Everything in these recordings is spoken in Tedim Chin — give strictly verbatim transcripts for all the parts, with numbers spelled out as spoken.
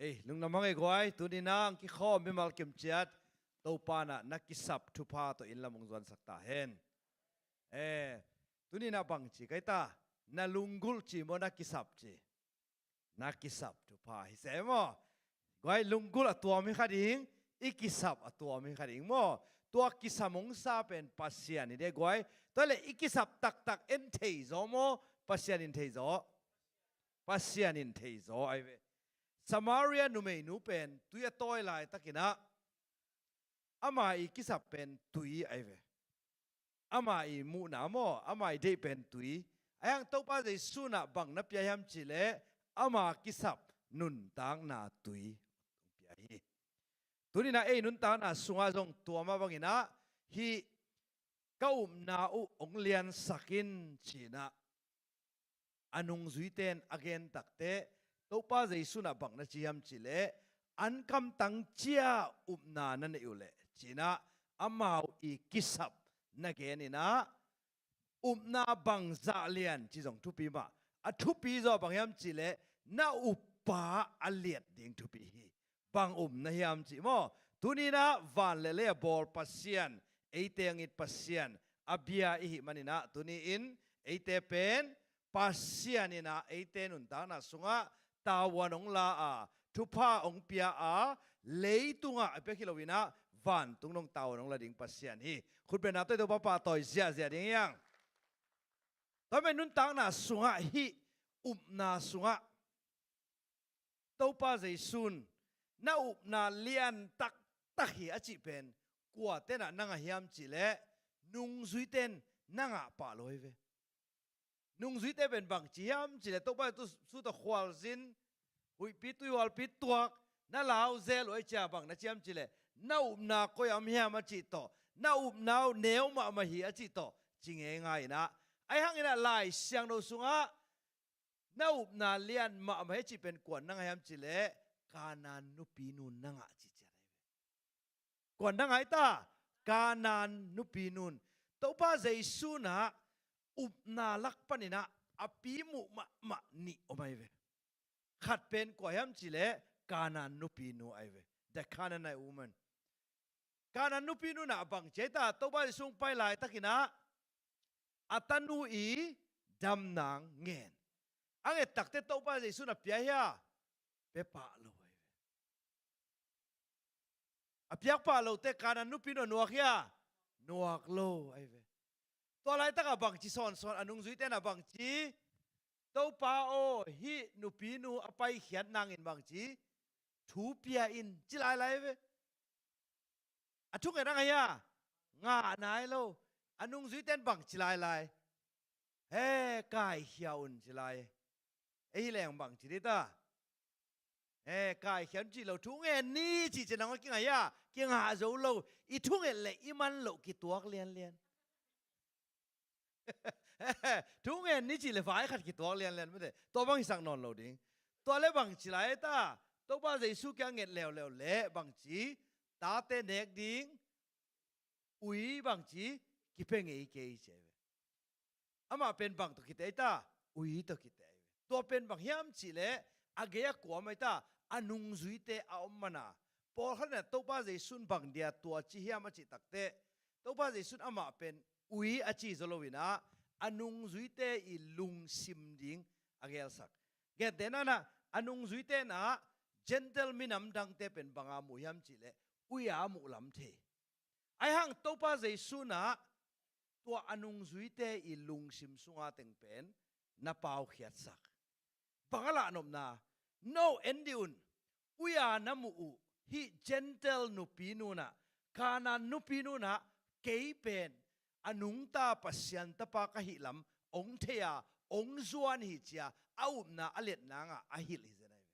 Ei, lungdam hang ei guai, tuni-in ah kikhawm mimal kim ciat Topa in ah na kisap thupha tawh inn lam hong zuansak ta hen. Eh, tuni-in ah bangci kai ta, na lunggulh ci maw, na kisap ci? Na kisap thupha hi se maw? Guai, lunggulh a tuam hi kha ding, i kisap a tuam hi kha ding maw? Tua kisam hong sa pen Pasian hi de guai. Tua leh i kisap taktak en thei zaw maw, Pasian in thei zaw? Pasian in thei zaw ahi ve. Samaria numeinu pen tui a tawi laitakin ah ama i kisap pen tui ahi ve. Ama i muhna maw, ama i deih pen tui. Ahi hang Topa Jesu in ah bang na pia hiam cih leh ama kisap nuntakna tui pia hi. Tuni-in ah ei nuntakna sungah zong tua mah bangin ah hih ka upna uh hong liansak in ci-in ah a nungzuite in a gen takteh, Topa Jesu in ah bang na ci hiam cih leh, an kamtang cia upna na neih uh leh ci-in ah amau i kisap na gen in ah, upna bangzah lian ci zong thupi mah. A thupi zaw bang hiam cih leh, na uppa a liat ding thupi hi. Bang upna hiam cih maw? Tuni-in ah van le lei a bawl Pasian, eite hong it Pasian a bia i hih manin ah, tuni-in eite pen Pasian in ah eite nuntakna sungah tavuan hong la a, thupha hong pia a, leitungah a pek hi loin ah vantung dong tavuan hong la ding Pasian hi. Khutbetna tawh Topa pahtawi ziahziah ding hi hang. Tua manin nuntakna sungah hih upna sungah Topa Jesu in na upna lian taktak hi a cih pen kuate in ah na ngah hiam cih leh, nungzuite in na ngah pah lo hi ve. Nungzuite pen bangci hiam cih leh, Topa Jesu tawh khualzin, huihpi tuihualpi tuak, na lau zel uh ahih ciang bang na ci hiam cih leh, na upna koi-ah om hiam a cih tawh, na upna uh neu mahmah hi a cih tawh ci ngeingai in ah. Ahi hangin ah Lai Siangtho sungah na upna lian mahmah hi cih pen kua'n na ngah hiam cih leh, Kanaan nupinu na ngah cih ciat ahi ve. Kua'n na ngah hi ta, Kanaan nupinu in. Topa Jesu in ah upna lak panin ah a pi muh mahmah nih om ahi ve. Khat pen kua hiam cih leh, Kanaan nupinu ahi ve. The Canaanite woman. Kanaan nupinu in ah bangci ai ta, Topa Jesu hong pai laitakin ah a tanu i damna ngen. A nget takteh Topa Jesu in a pia hia? Pia pah lo ahi ve. A piak pah lo teh Kanaan nupinu a nuak hia? Nuak lo ahi ve. Tua laitakah bangci sawnsawn, a nungzuite in ah bangci, Topa aw, hih nupinu a paikhiat nangin bangci, thu pia in ci lailai ve. A thunget a ngah hia? Ngah nai lo. A nungzuite in bangci lailai? He, kaikhia un ci lai. Ei hi leng bangci ding ta? He, kaikhia un cih lo, thungen ni cih ciang nang a kingah hia? Kingah zo lo. I thunget leh i man loh kituak lianlian. Thungen ni cih leh vai khat kituak lianlian mate. Tua bang hisak nawn lo ding. Tua leh bangci lai ta? Topa Jesu kiang nget leuleu leh bangci, tate nek ding ui bangci, kipia ngei kei ci ahi ve. Amah pen bang tawh kiteh ai ta? Ui tawh kiteh ai ve. Tua pen bang hiam cih leh, a gei-ah kua om ai ta? A nungzuite a om man a. Pawlkhat in ah Topa Jesu in bang dia tua ci hiam a cih takteh, Topa Jesu in amah pen ui a ci zaw loin ah, a nungzuite i lungsim ding a gelsak. Gentehna in ah, a nungzuite in ah Gentile minam dangte pen bang a muh hiam cih leh, ui a muh lam thei. Ahi hang Topa Jesu in ah tua a nungzuite i lungsim sunga teng pen na paukhiatsak. Bang a lahnopna? No, en dih un. Ui a na muh uh hih Gentile nupinu in ah, Kanaan nupinu in ah, kei pen a nungta Pasian tapa ka hih lam hong thei a, hong zuan hi ci-a a upna a liat nangah a hilh hi zen ahi ve.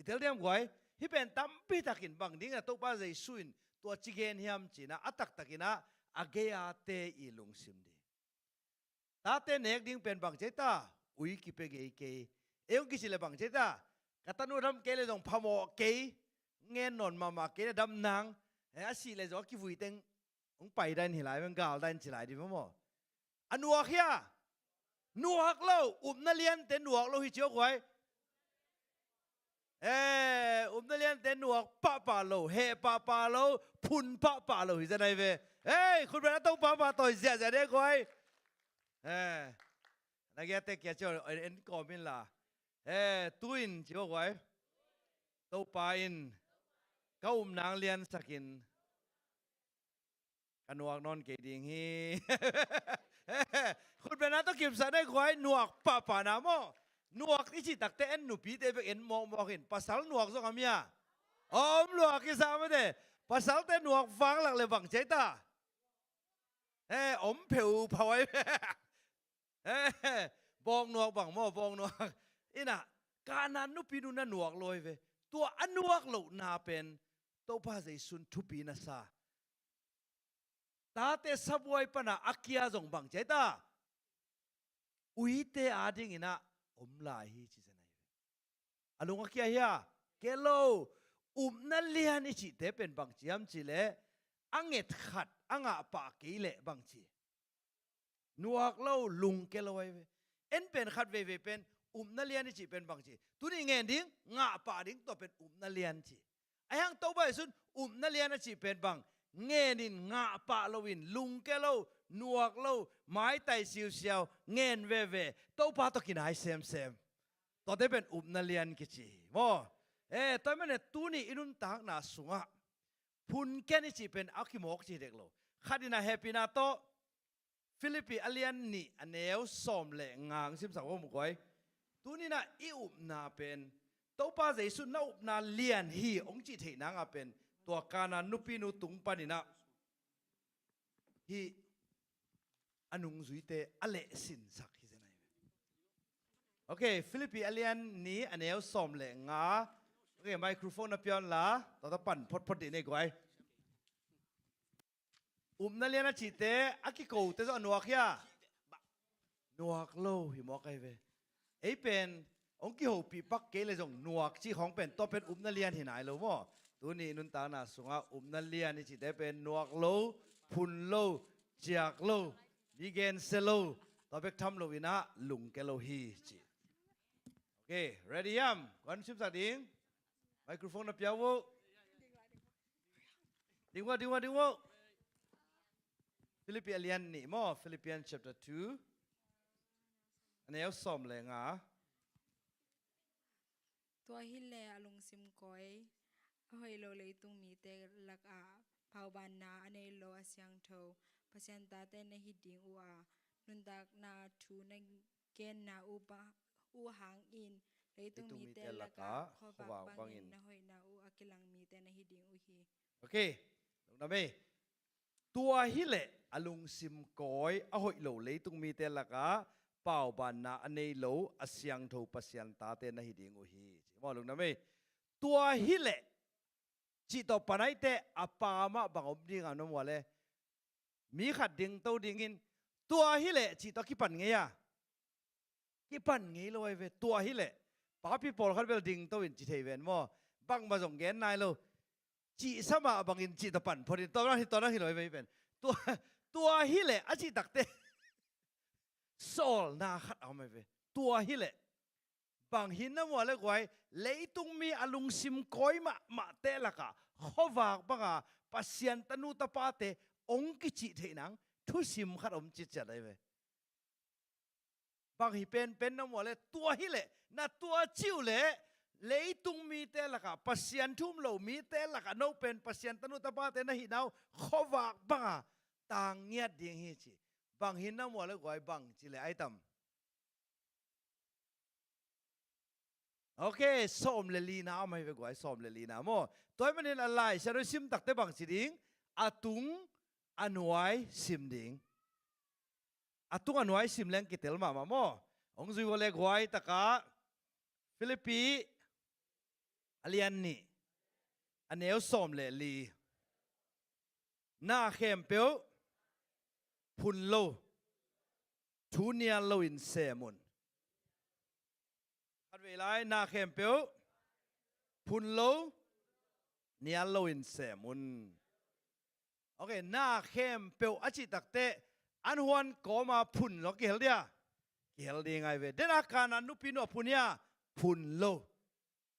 I tel diam guai? Hih pen tampi takin bang dingin ah Topa Jesu in tua ci gen hiam cih leh, a taktakin ah a gei-ate i lungsim ding. Tate nek ding pen bangci ai ta? Ui kipia ngei kei. Ei hong kici leh bangci ai ta? Ka tanu a dam kei leh zong phamawh kei. Ngen nawn mahmah kei na dam nang. Eh, a sih leh zong a kivui teng hong pai dan hi lai, hong gal dan ci lai ding maw. A nuak hia? Nuak lo. Upna liante nuak lo hi ci aw guai. Eh, upna liante nuak pahpah lo, heh pahpah lo, phun pahpah lo hi zen ahi ve. Ei, khutbeng a tong pahpah tawi ziahziah de guai. Eh, na giate kia cio en kawm in la. Eh, tu in cio guai. Topa in ka upna liansakin ka nuak nawn kei ding hi. Khutbeng a tong kipsak de guai, nuak pahpah na maw. Nuak i cih takte en nupite bek en mawkmawk in. Pasal nuak zong a mia om luak i sa mate. Pasalte nuak vanglak le bang ciai ta. Eh, om pheuphau ai. Eh, bawngnuak bang maw, bawngnuak. Ina, Kanaan nupi nu na nuak lo ai ve. Tua a nuak lohna pen Topa Jesu'n thupi na sa. Tate sabuai pana a kia zong bang ciai ta. Uite adingin ah om lai hi ci zen ai ve. A lung a kia hia? Kei lo. Upna lian i cihte pen bang ci hiam cih leh a nget khat a ngah pah kei leh bang ci. Nuak lo, lungke lo ai ve. En pen khat veivei pen upna lian i cih pen bang ci. Tuni ngen ding, ngah pah ding, tua pen upna lian ci. Ahi hang Topa Jesu'n upna lian a cih pen bang, ngen in ngah pah lo in, lungke lo, nuak lo, maitai siusiau, ngen veve, Topa tawh kinai semsem. Tuate pen upna lian kici hi maw. Eh, tua mane tuni i nuntakna sungah phunken i cih pen a kimawk ci dek lo. Khat in a hehpihna tawh Philippi a lian nih a neu sawm le nga hong simsak vo mu guai. Tuni-in ah i upna pen Topa Jesu na upna lian hi hong cih theih nang a pen tua Kanaan nupinu tung panin ah hih a nungzuite a lehsinsak hi zen ahi ve. Ok, Philippi a lian nih a neu sawm le nga. Ok, microphone na pia un la, tua ta pan photphot dih nei guai. Upna lian a cihte a kikote zong a nuak hia? Nuak lo hi mawk ahi ve. Ei pen hong kihopih pak kei le zong nuak cih khawng pen tua pen upna lian hi nai lo maw? Tuni nuntakna sungah upna lian i cihte pen nuak lo, phun lo, ciak lo, mi gensia lo, tua bek tham loin ah lungke lo hi ci. Ok, ready hiam? Kuan simsak ding? Microphone na pia vo. Ding vo, ding vo, ding vo. Philippi a lian nih maw, Philippians chapter two. A neu sawm le nga. Tua hileh a lungsim kawi, a hoih lo leitung mite lakah paubanna a nei lo a siangtho Pasian tate na hi ding uh a, nuntakna thu na genna uh ba-, uh hangin leitung mite lakah khuavak bangin na hoihna uh a kilang mite na hi ding uh hi. Ok, lungdam ei. Tua hileh a lungsim kawi, a hoih lo leitung mite lakah paubanna a nei lo a siangtho Pasian tate na hi ding uh hi. Ci maw, lungdam ei. Tua hileh cih tawh pan ahih teh a pa mah bang om ding a, na mua le. Mi khat dingto dingin tua hileh cih tawh kipan ngei a. Kipan ngei lo ahi ve, tua hileh. Papi pawlkhat bel dingto in ci thei ven maw? Bangmah zong gen nai lo. Cihsa mah bangin cih tawh pan phot in, tua nang hi, tua nang hi lo ahi ve pen. Tua, tua hileh a cih takte sawlna khat a om ahi ve. Tua hileh. Bang hi na mua le guai, leitung mi a lungsim kawi mahmahte lakah khuavak banga Pasian tanu tapate hong kicih theih nang thusim khat om citciat ahi ve. Bang hi penpen na mua le, tua hileh, na tua cih uh leh leitung mite lakah, Pasian thu um lo mite lakah no pen Pasian tanu tapate na hihna uh khuavak banga tang ngiat ding hi ci. Bang hi na mua le guai, bang ci leh ai tam. Ok, sawm le lina a om ahi ve guai, sawm le lina maw? Tua ahih manin a Lai Siangtho i sim takte bang ci ding? A tung a nuai sim ding. A tung a nuai sim leng kitel mahmah maw? Hong zui vo le guai takah Philippi a lian nih a neu sawm le li. Na khempeuh phun lo, thu nial loin sem un. Khatvei lai, na khempeuh phun lo, nial loin sem un. Ok, na khempeuh a cih takte an huan kawma phun lo kihel dia? Kihel ding ahi ve. Dena Kanaan nupinu a phun hia? Phun lo.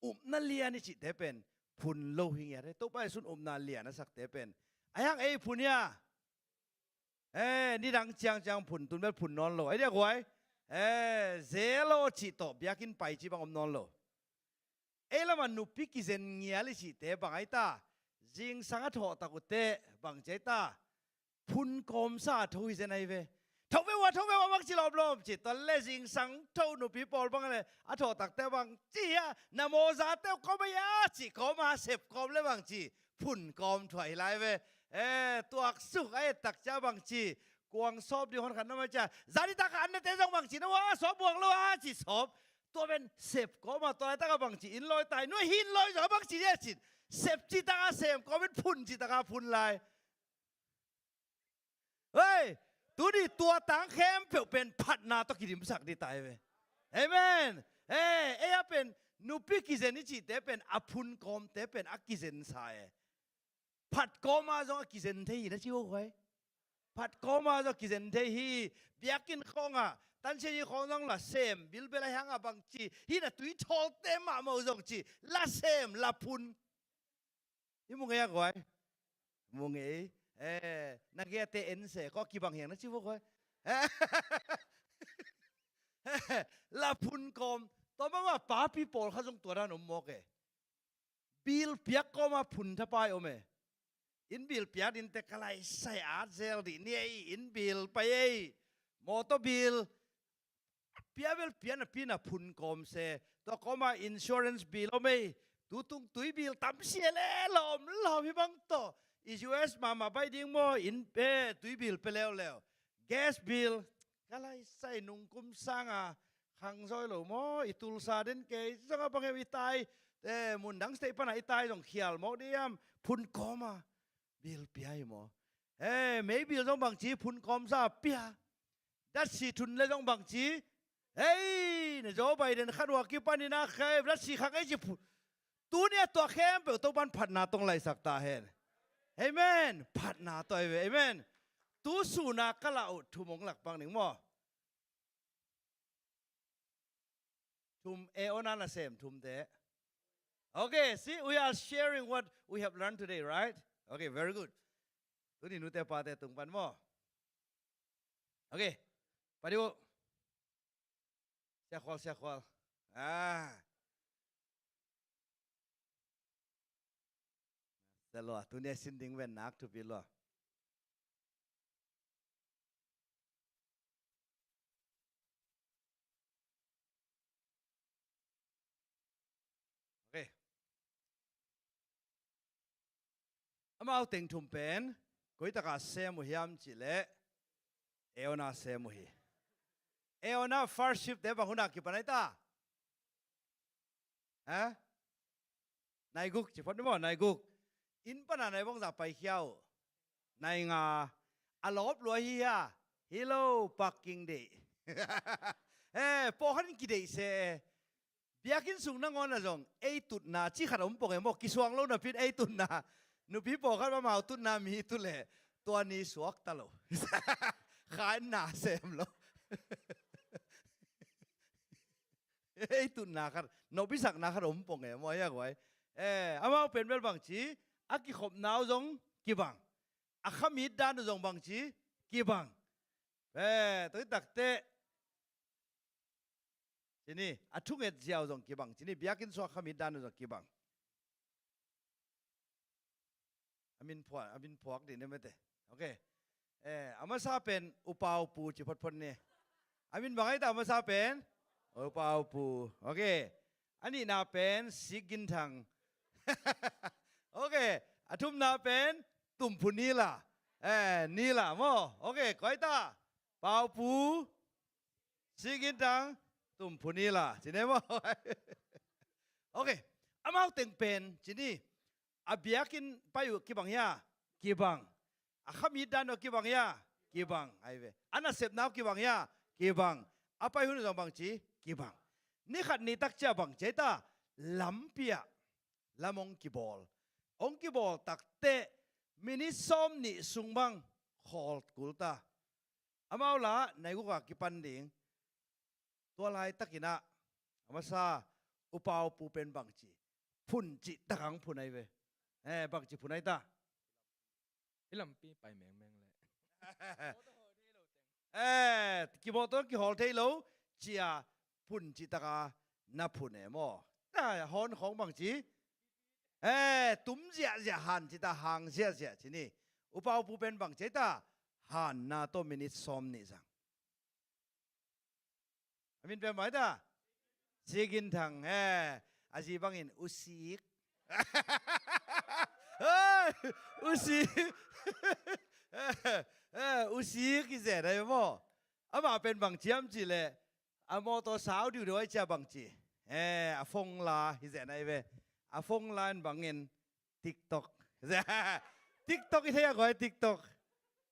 upna lian i cihte pen phun lo hi ngiat hi. Topa Jesu'n upna lian a sakte pen, a hiang ei phun hia? Eh, nidang ciangciang phun, tun bel phun nawn lo. Ai diak guai? Eh, zelo cih tawh biakinn pai cih bang om nawn lo. Ei lamah nupi kizen ngial i cihte bang ai ta? Zingsang a thawh tak uh teh bang ci ai ta? Phun kawmsa a tho hi zen ai ve. Tho ve ua, tho ve ua bang ci lawmlawm ci. Tua le zingsang tho nupi pawl bang le a thawh tak teh bang ci hia? Na mawza teh uh kawm ai a ci, kawm a sep kawm le bang ci, phun kawm thuah hi lai ve. Eh, tuaksuk a et tak cia bang ci, kuang sawp ding hon khat na mai cia, zani tak a an nate zong bang ci na ua, sawp buang lo a ci sawp. Tua pen sep kawm a, tua laitak a bang ci, inn lawi tai, nuai hi inn lawi zong a bang ci dia cin. Sep ci tak a sem kawm in, phun ci tak a phun lai. Hei, tuni tua tang khempeuh pen phatna tawh kidimsak ding ta hi ve. Amen. Eh, ei a pen nupi kizen i cihte pen a phun kawmte pen a kizensa e. Phat kawm a zong a kizen thei hi na ci uh guai. Phat kawm a zong a kizen thei hi. Biakinn khawng ah, tansiani khawng zong la sem, bilbel a hiang a bang ci, hi na tui thawlte mahmah uh zong ci, la sem, la phun. I mu ngei a guai? Mu ngei. Eh, na gei a te en se, kawm a kibang hiang na ci uh guai. La phun kawm. Tua mahmah papi pawl kha zong tua dan om mawk e. Bill piak kawm a phun thapai om e. Inn bill piak ding teh ka lai sai at zel dih ni ei, inn bill pai ei. Mawtaw bill pia bel pia napi na phun kawm se. Tua kawm a insurance bill om ei. Tutung tui bill tam sia le lawm lawm hi bang tawh. I U S mahmah bai ding maw, inn pe tui bill pe leuleu. Gas bill, ka lai sai nungkum sang a khang zawi lo maw, i tulsa den kei zong a bang em i tai, eh, mundang state pan a i tai zong khial mawk diam, phun kawm a bill pia hi maw. Eh, mei bill zong bang ci phun kawmsa pia. Datsi thun le zong bang ci, hei, na Joe Biden khat ua kipan in a khe, datsi khak ei ci phun. Tuni a tua khempeuh Topa'n phatna tawh laisak ta hen. Amen. Phatna tawh hi ve. Amen. Tu sun a ka lah uh thum hong lak pang ning maw. Thum, e ona na sem thum te. Okay, see, we are sharing what we have learned today, right? Okay, very good. Tuni nute pate tung pan maw. Okay, padi uh. Siakhual, siakhual. Ah. Sia lua, tuni a sin ding ven nak thupi lua. Okay. Amau teng thum pen koi taka sem uh hiam cih leh, e ona sem uh hi. E ona first shift te bang hun a kipan ai ta? Ha? Nai guk ci phot ni maw, nai guk. Inn pan a nai bangzah paikhia uh? Nai nga. A lawp lua hi hia? Hi lo, parking deih. Eh, pawlkhat in kideih se. Biakinn sung nangawn a zong ei tutna cih khat om pong e maw, kisuang lo napi in ei tutna. Nupi pawlkhat amau tutna mi tu leh tua ni suak ta lo. Kha in na sem lo. Ei tutna khat, nopsakna khat om pong e maw, hia guai. Eh, amau pen bel bang ci, a kikhopna uh zong kibang. A khamit dan uh zong bang ci, kibang. Eh, tua hi tak teh, ci ni, a thunget zia uh zong kibang. Ci ni, biakinn sung a khamit dan uh zong kibang. A min phuak, a min phuak dih ni mete. Okay. Eh, a masa pen Upa U Pu ci photphot ni. A min bang ai ta a masa pen? Upa U Pu. Okay. A nihna pen Sik Gin Thang. Okay. A thumna pen Tum Phu Ni La. Eh, Ni La maw. Okay, koi ta. Pa U Pu, Sik Gin Thang, Tum Phu Ni La. Ci ni maw. Okay. Amau teng pen, ci ni. A biakinn pai uh kibang hia? Kibang. A khamit dan uh kibang hia? Kibang. Ai ve. A nasepna uh kibang hia? Kibang. A pai hun uh zong bang ci? Kibang. Ni khat ni tak cia bang ci ai ta? Lampi ah lam hong kibawl. Hong kibawl tak teh minit sawm nih sung bang khawl kul ta. Amau lah nai guk a kipan ding. Tua laitakin ah, a masa, Upa U Pu pen bangci phun cih tak hang phun ahi ve. Eh, bangci phun ahi ta. I lampi pai mengmeng le. Eh, kimawhtaw kihawl thei lo, cia phun cih tak a na phun e maw. Ah, hawn khawng bangci. Eh, tum ziahziah han cih ta, hang ziahziah ci ni. Upa U Pu pen bangci ahi ta, hanna tawh minit sawm nih zang. A min pen bang ahi ta? Sigin Thang, eh. A zi bangin U Sik. Hey, U Sik. Eh, eh, U Sik i zen ahi maw. Amah pen bang ciam cih leh, a mawtaw sau diudiu ahi cia bangci. Eh, a phone la hi zen ahi ve. A phone la in bangin TikTok. TikTok i thei a guai, TikTok.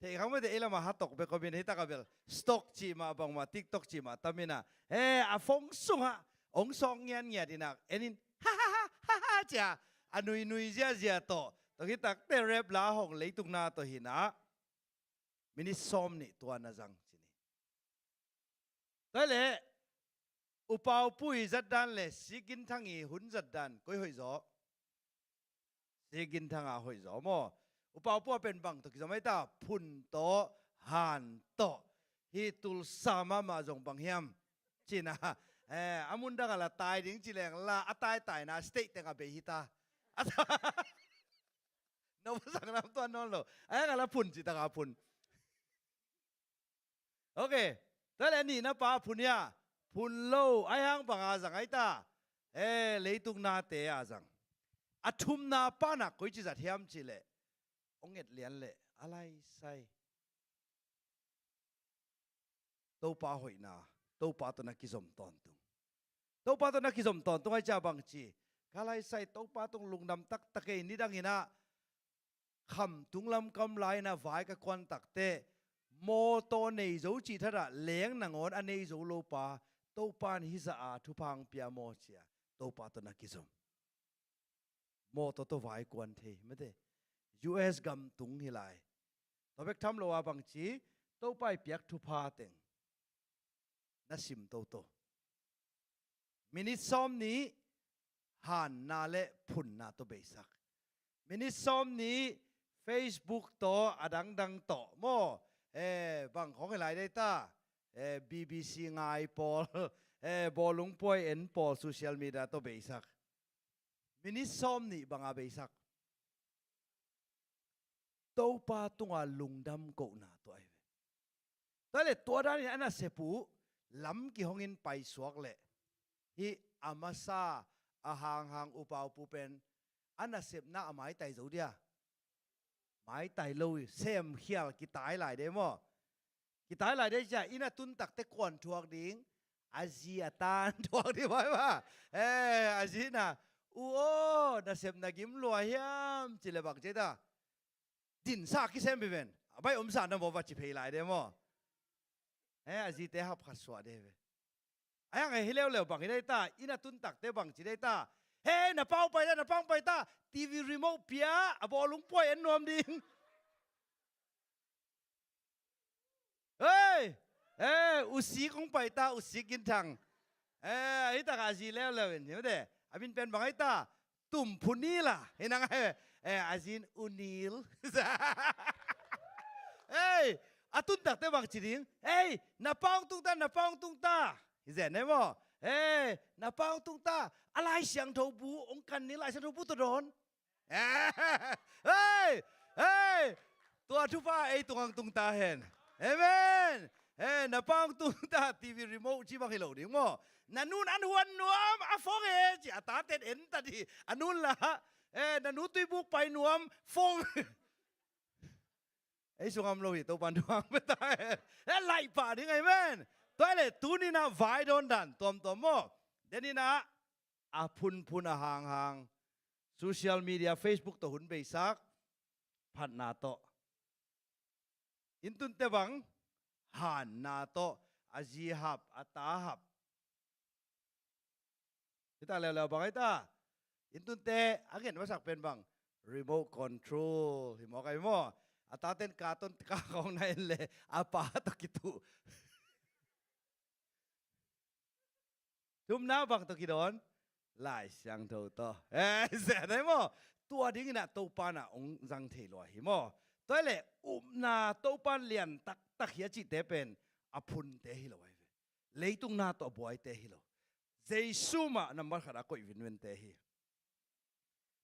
Thei khang mah te, ei lamah ha tok bek om in, hih tak a bel stock cih mah bangmah, TikTok cih mah tam in a. Eh, a phone sungah hong sawk ngiatngiat in a, en in, ha ha ha ha ha cia, a nuinui ziazia tawh. Tua hih tak te rap la hong leitung na tawh hi na. Minit sawm nih tua na zang ci ni. Tua leh, Upa U Pu i zat dan le Sigin Thang i hun zat dan koi hoih zaw? Sigin Thang a hoih zaw maw. Upa U Pu a pen bang tawh kizom ahi ta, phun tawh, han tawh. Hih Tulsa mahmah zong bang hiam? Ci na, eh, a mun dang a la tai ding ci leng la, a taitai na state teng a bei hi ta. A ta- No, pasang nam tuan nawn lo. A hang a la phun cih tak a phun. Ok. Tua leh a nihna pa phun hia? Phun lo. A hang bang a zang ahi ta? Eh, leitung nate a zang. A thumna pa na koici zat hiam cih leh, hong et lian leh a laisai Topa hoihna, Topa tawh na kizom tawntung. Topa tawh na kizom tawntung ahi cia bangci, ka laisai Topa tung lungdam taktak ei. Nidang in a khamtung lam kam lai in a vai ka kuan tak teh, mawtaw nei zo cih thadah leng nangawn a nei zo lo pa, Topa in hih zah a thupha hong pia maw cia, Topa tawh na kizom. Mawtaw tawh vai kuan thei mate. U S gam tung hi lai. Tua bek tham lo a bangci, Topa i piak thupha teng na sim toto. Minit sawm nih hanna le phunna tawh beisak. Minit sawm nih Facebook tawh a dangdang tawh maw. Eh, bang khawng hi lai dei ta. Eh, B B C ngai pawl, eh, bawlung puai en pawl, social media tawh beisak. Minit sawm nih bang a beisak. Topa tunga lungdam kohna tua ahi ve. Tua leh tua danin a nasep uh lam kihongin paisuak leh, hih a masa a hanghang Upa U Pu pen a nasepna a maitai zo dia. Maitai lo, semkhial kitai lai dei maw. Kitai lai dei cia, inn a tun tak teh kuan thuak ding, a zi a tan thuak ding vai va. Eh, a zi na, u aw, nasepna gim lua hiam, ci leh bang ci ta. Dinsa kisem pi ven. A bai omsa na maw va ci phei lai dei maw. Eh, a zite hap khat suah dei ve. A hang hi leuleu bang hi dei ta, inn a tun tak teh bang ci dei ta. He, na pau pai ta, na pau pai ta. T V remote pia, a bawlung puai en nuam ding. Hei! Eh, U Sik hong pai ta, U Sik Gin Thang. Eh, hih tak a zi leuleu in, hi mate. A min pen bang ahi ta, Tum Phu Nil a, hi nang ahi. Eh, a zin U Nil. Hei! A tun tak teh bang ci ding. Hei! Na pa hong tung ta, na pa hong tung ta. Hi zen nei maw. Hei! Na pa hong tung ta. A Lai Siangtho bu hong kan ni, Lai Siangtho bu tawh dawn. Hei! Hei! Tua thupha ei tung hang tung ta hen. Amen. Hei, na pa hong tung ta, T V remote ci bang hi lo ding maw. Na nun an huan nuam, a phone e ci, a taten en ta di. A nun la. Hei, na nu tuibuk pai nuam, phone. Ei sung om lo hi, Topan thu hang pia ta hen. Hei, laih pah ding, amen. Tua leh tuni na vai dawn dan tuamtuam maw. Deni na a phunphun a hanghang. Social media, Facebook tawh hun beisak, phatna tawh. Inn tun teh bang, hanna tawh, a zi hap, a ta hap. Hih tak leuleu bang ahi ta. Inn tun teh, a ngen masak pen bang, remote control, hi mawk ahi maw. A taten ka ton ka khawng na en leh, a pa tawh kituh. Thumna bang tawh kidawn, Lai Siangtho tawh. Eh, zia dai maw? Tua dingin ah Topa in ah hong zang thei lua hi maw? Tua hi leh upna Topa in lian taktak hi a cihte pen a phunte hi lo ahi ve. Leitung na tawh a buaite hi lo. Jesu mah nambat khat a koih vinvente hi.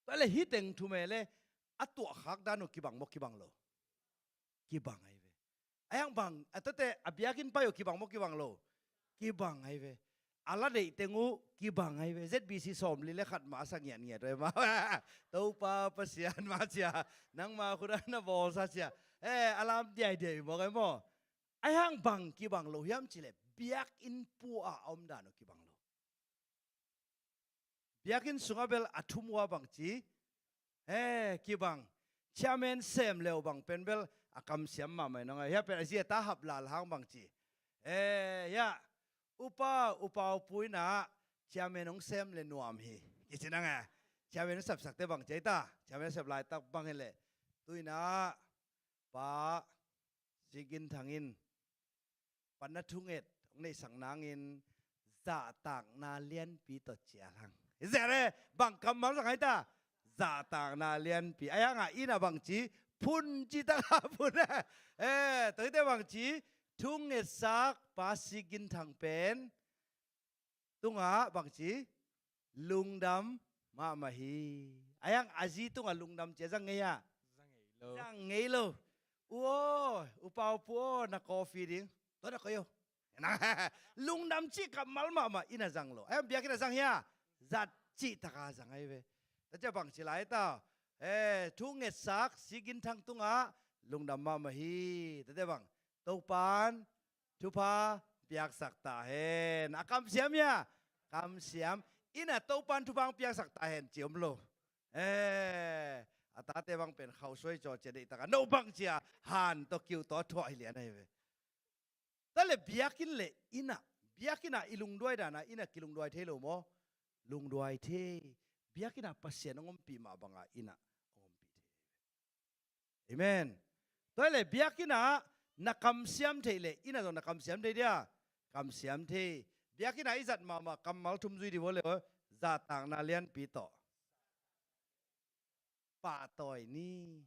Tua hi leh hih teng thu mah leh a tuahkhak dan uh kibang maw kibang lo? Kibang ahi ve. A hiang bang, a tate a biakinn pai uh kibang maw kibang lo? Kibang ahi ve. A la deih teng uh kibang ahi ve. Z B C sawmli le khat mah a sa ngiatngiat uh e maw. Topa Pasian mah cia, nangma khut ah na bawlsa cia. Eh, a lam diaidiai mawk e maw? A hiang bang kibang lo hiam cih leh biakinn pua a om dan uh kibang lo. Biakinn sungah bel a thum uh a bangci, he, kibang. Chairman sem le uh bang pen bel a kamsiam mahmah in hong a, hia pen a zi a ta hap lal hang bangci, he, hia, upa, upa upu in ah chairman hong sem le nuam hi kici nang e. Chairman hong sepsakte bangci ahi ta, chairman sep laitak bang hi leh, tu in ah Pa Sigin Thang in Pa Na Thunget hong neihsak nangin zahtakna lianpi tawh cial hang. Hi zia le bang kammal zang ahi ta? Zahtakna lianpi. A hiang ah inn ah bangci, phun ci tak a phun. Eh, tua hi teh bangci, thungetsak Pa Sigin Thang pen tungah bangci, lungdam mahmah hi. A hiang a zi tungah lungdam ci a zang ngei a? Zang ngei lo. Zang ngei lo. U aw, upa upu aw, na coffee ding. Tua na koi aw. Lungdam cih kammal mahmah inn ah zang lo. A hiang biakinn ah zang hia? Zat cih tak a zang ahi ve. Tua ciang bangci lai ta? Eh, thungetsak Sigin Thang tungah lungdam mahmah hi. Tua ciang bang, Topa'n thupha piaksak ta hen. A kamsiam hia? Kamsiam. Inn ah Topa'n thupha hong piaksak ta hen ci om lo. Eh, a tate bang pen khausuai caw cia deih tak a, no bang cia han tawh kiu tawh thuah hi lian ahi ve. Tua leh biakinn leh inn ah, biakinn ah i lungduai dan a inn ah kilungduai thei lo maw? Lungduai thei. Biakinn ah Pasian hong ompih mah bang a inn ah hong ompih thei. Amen. Tua hi leh biakinn ah na kamsiam theih leh inn ah zong na kamsiam thei dia? Kamsiam thei. Biakinn ah i zat mahmah kammal thum zui dih vo le aw. Zahtakna lianpi tawh pahtawi ni.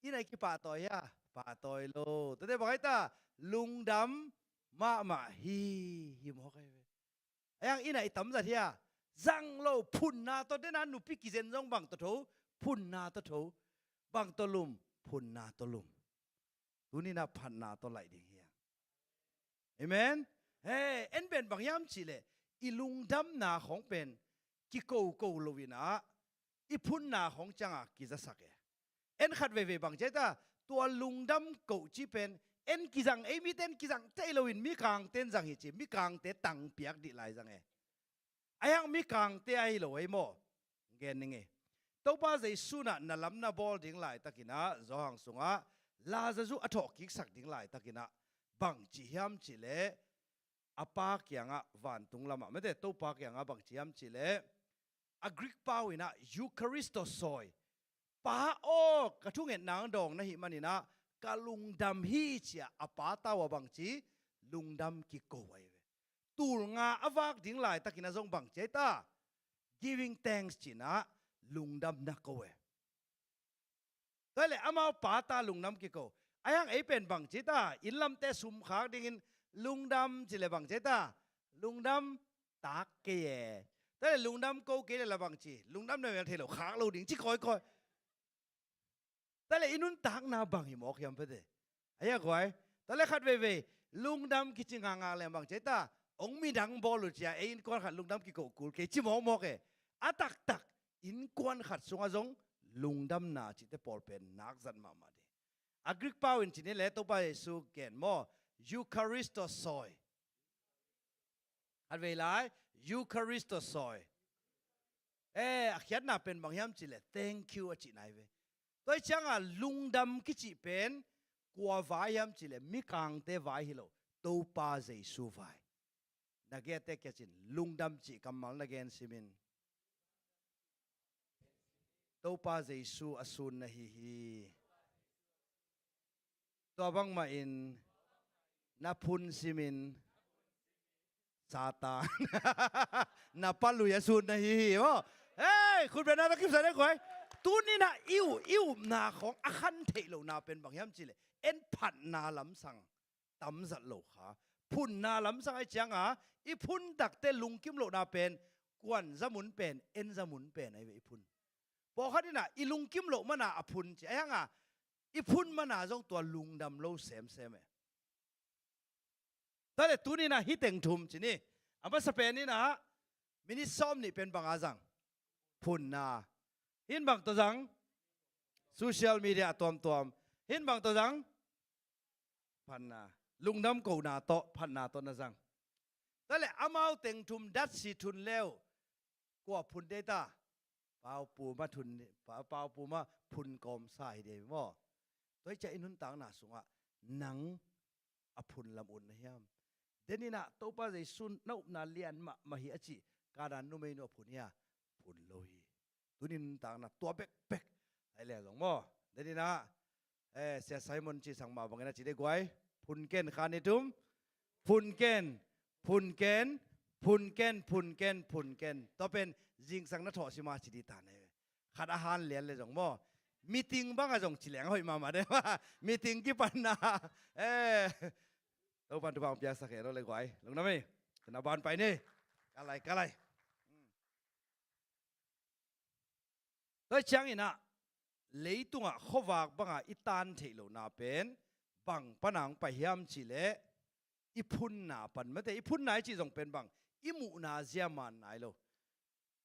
Inn ah i kipahtawi hia? Pahtawi lo. Tua teh bang ahi ta? Lungdam mahmah hi. Hi mawk ahi ve. A hiang inn ah i tamzat hia? Zang lo, phunna tawh. Dena nupi kizen zong bang tawh tho? Phunna tawh tho. Bang tawh lum? Phunna tawh lum. Tuni-in ah phatna tawh laih ding hi hang. Amen. He, en pen bang hiam cih leh i lungdamna khawng pen kikoko lo-in ah i phunna khawng ciangah kizasak e. En khat veivei bang ci ahi ta? Tua lungdam koh cih pen en kizang, ei mite en kizang thei lo-in mikangte in zang hi ci, mikangte tang piak dih lai zang e. A hiang mikangte ahi lo ei maw? Gen ning e. Topa Jesu in ah na lam na bawl ding laitakin ah, Johan sungah Lazarus a thawhkiksak ding laitakin ah bang ci hiam cih leh, a Pa kiangah, vantung lamah, mete, Topa kiangah bang ci hiam cih leh, a Greek pau in ah Eucharisto soi. Pa aw, ka thungetna hong dawng na hih manin ah ka lungdam hi ci-a a Pa tau ah bang ci? Lungdam kiko ahi ve. Tul nga a vak ding laitakin ah zong bang ci ahi ta? Giving thanks ci-in ah lungdam na ko e. Tua leh amau Pa ta lungdam kiko. A hiang ei pen bang ci ta? Inn lamte sum khak dingin lungdam ci leh bang ci ta? Lungdam tak kei e. Tua leh lungdam ko kei leh la bang ci? Lungdam na mel thei lo, khak lo ding ci kawikawi. Tua leh i nuntakna bang hi mawk hiam pete? A hiang guai. Tua leh khat veivei lungdam kici ngakngak leh bang ci ta? Hong midang bawl uh ci-a ei innkuan khat lungdam kiko kul kei ci mawkmawk e. A taktak innkuan khat sungah zong lungdamna cihte pawl pen nakzat mahmah ding. A Greek pau in ci ni leh Topa Jesu gen maw, Eucharisto soi. Khat vei lai, Eucharisto soi. Eh, a khiatna pen bang hiam cih leh thank you a cihna hi ve. Tua hi ciangah lungdam kicih pen kua vai hiam cih leh mikangte vai hi lo, Topa Jesu vai. Na gette kiangah cin, lungdam cih kammal na gen simin, Topa Jesu a sun na hi hi. Tua bangmahin na phun simin, Satan. Na palui a sun na hi hi maw. Hei, khutbetna tawh kipsa dek guai. Tuni-in ah i up, i upna khawng a khan theih lohna pen bang hiam cih leh, en phatna lamsang tamzat lo kha. Phunna lamsang ahih ciangin i phun takteh lungkim lohna pen kuan za mun pen, en za mun pen ahi ve i phun. Pawlkhat in ah i lungkim loh manin a phun ci, ahih hangin i phun manin zong tua lungdam lo semsem e. Tua leh tuni-in ah hih teng thum ci ni. A masa pen in ah minit sawmnih pen bang a zang? Phunna. Hih in bang tawh zang? Social media a tuamtuam. Hih in bang tawh zang? Phatna. Lungdam kohna tawh, phatna tawh na zang. Tua leh amau teng thum datsi thun le uh kua phun ding ta? Pau Puma thun, Pa-, Pau Puma phun kawmsa hi ding maw. Tua hi ciang i nuntakna sungah nang a phun lam ut na hiam? Den in ah Topa Jesu na upna lian mahmah hi a cih Kanaan numeinu a phun hia? Phun lo hi. Tuni nuntakna tua bekbek ahi leh zong maw. Den in ah, eh, Sia Simon ci sang mah bangin a ci dek guai. Phun ken, kha ni thum. Phun ken, phun ken, phun ken, phun ken, phun ken. Tua pen zingsang na thawh si mah ci ding ta na hi. Khat a han lian leh zong maw. Meeting bang a zong ci leng a hoih mahmah ding. Meeting kipanna. Eh. Topa'n thupha hong piaksak hen aw le guai. Lungdam ei. Tuna ban pai ni. Ka lai, ka lai. Tua ciangin ah, leitungah khuavak banga i tan theih lohna pen bang pana hong pai hiam cih leh, i phunna pan mate, i phunna i cih zong pen bang, i muhna zia man nai lo.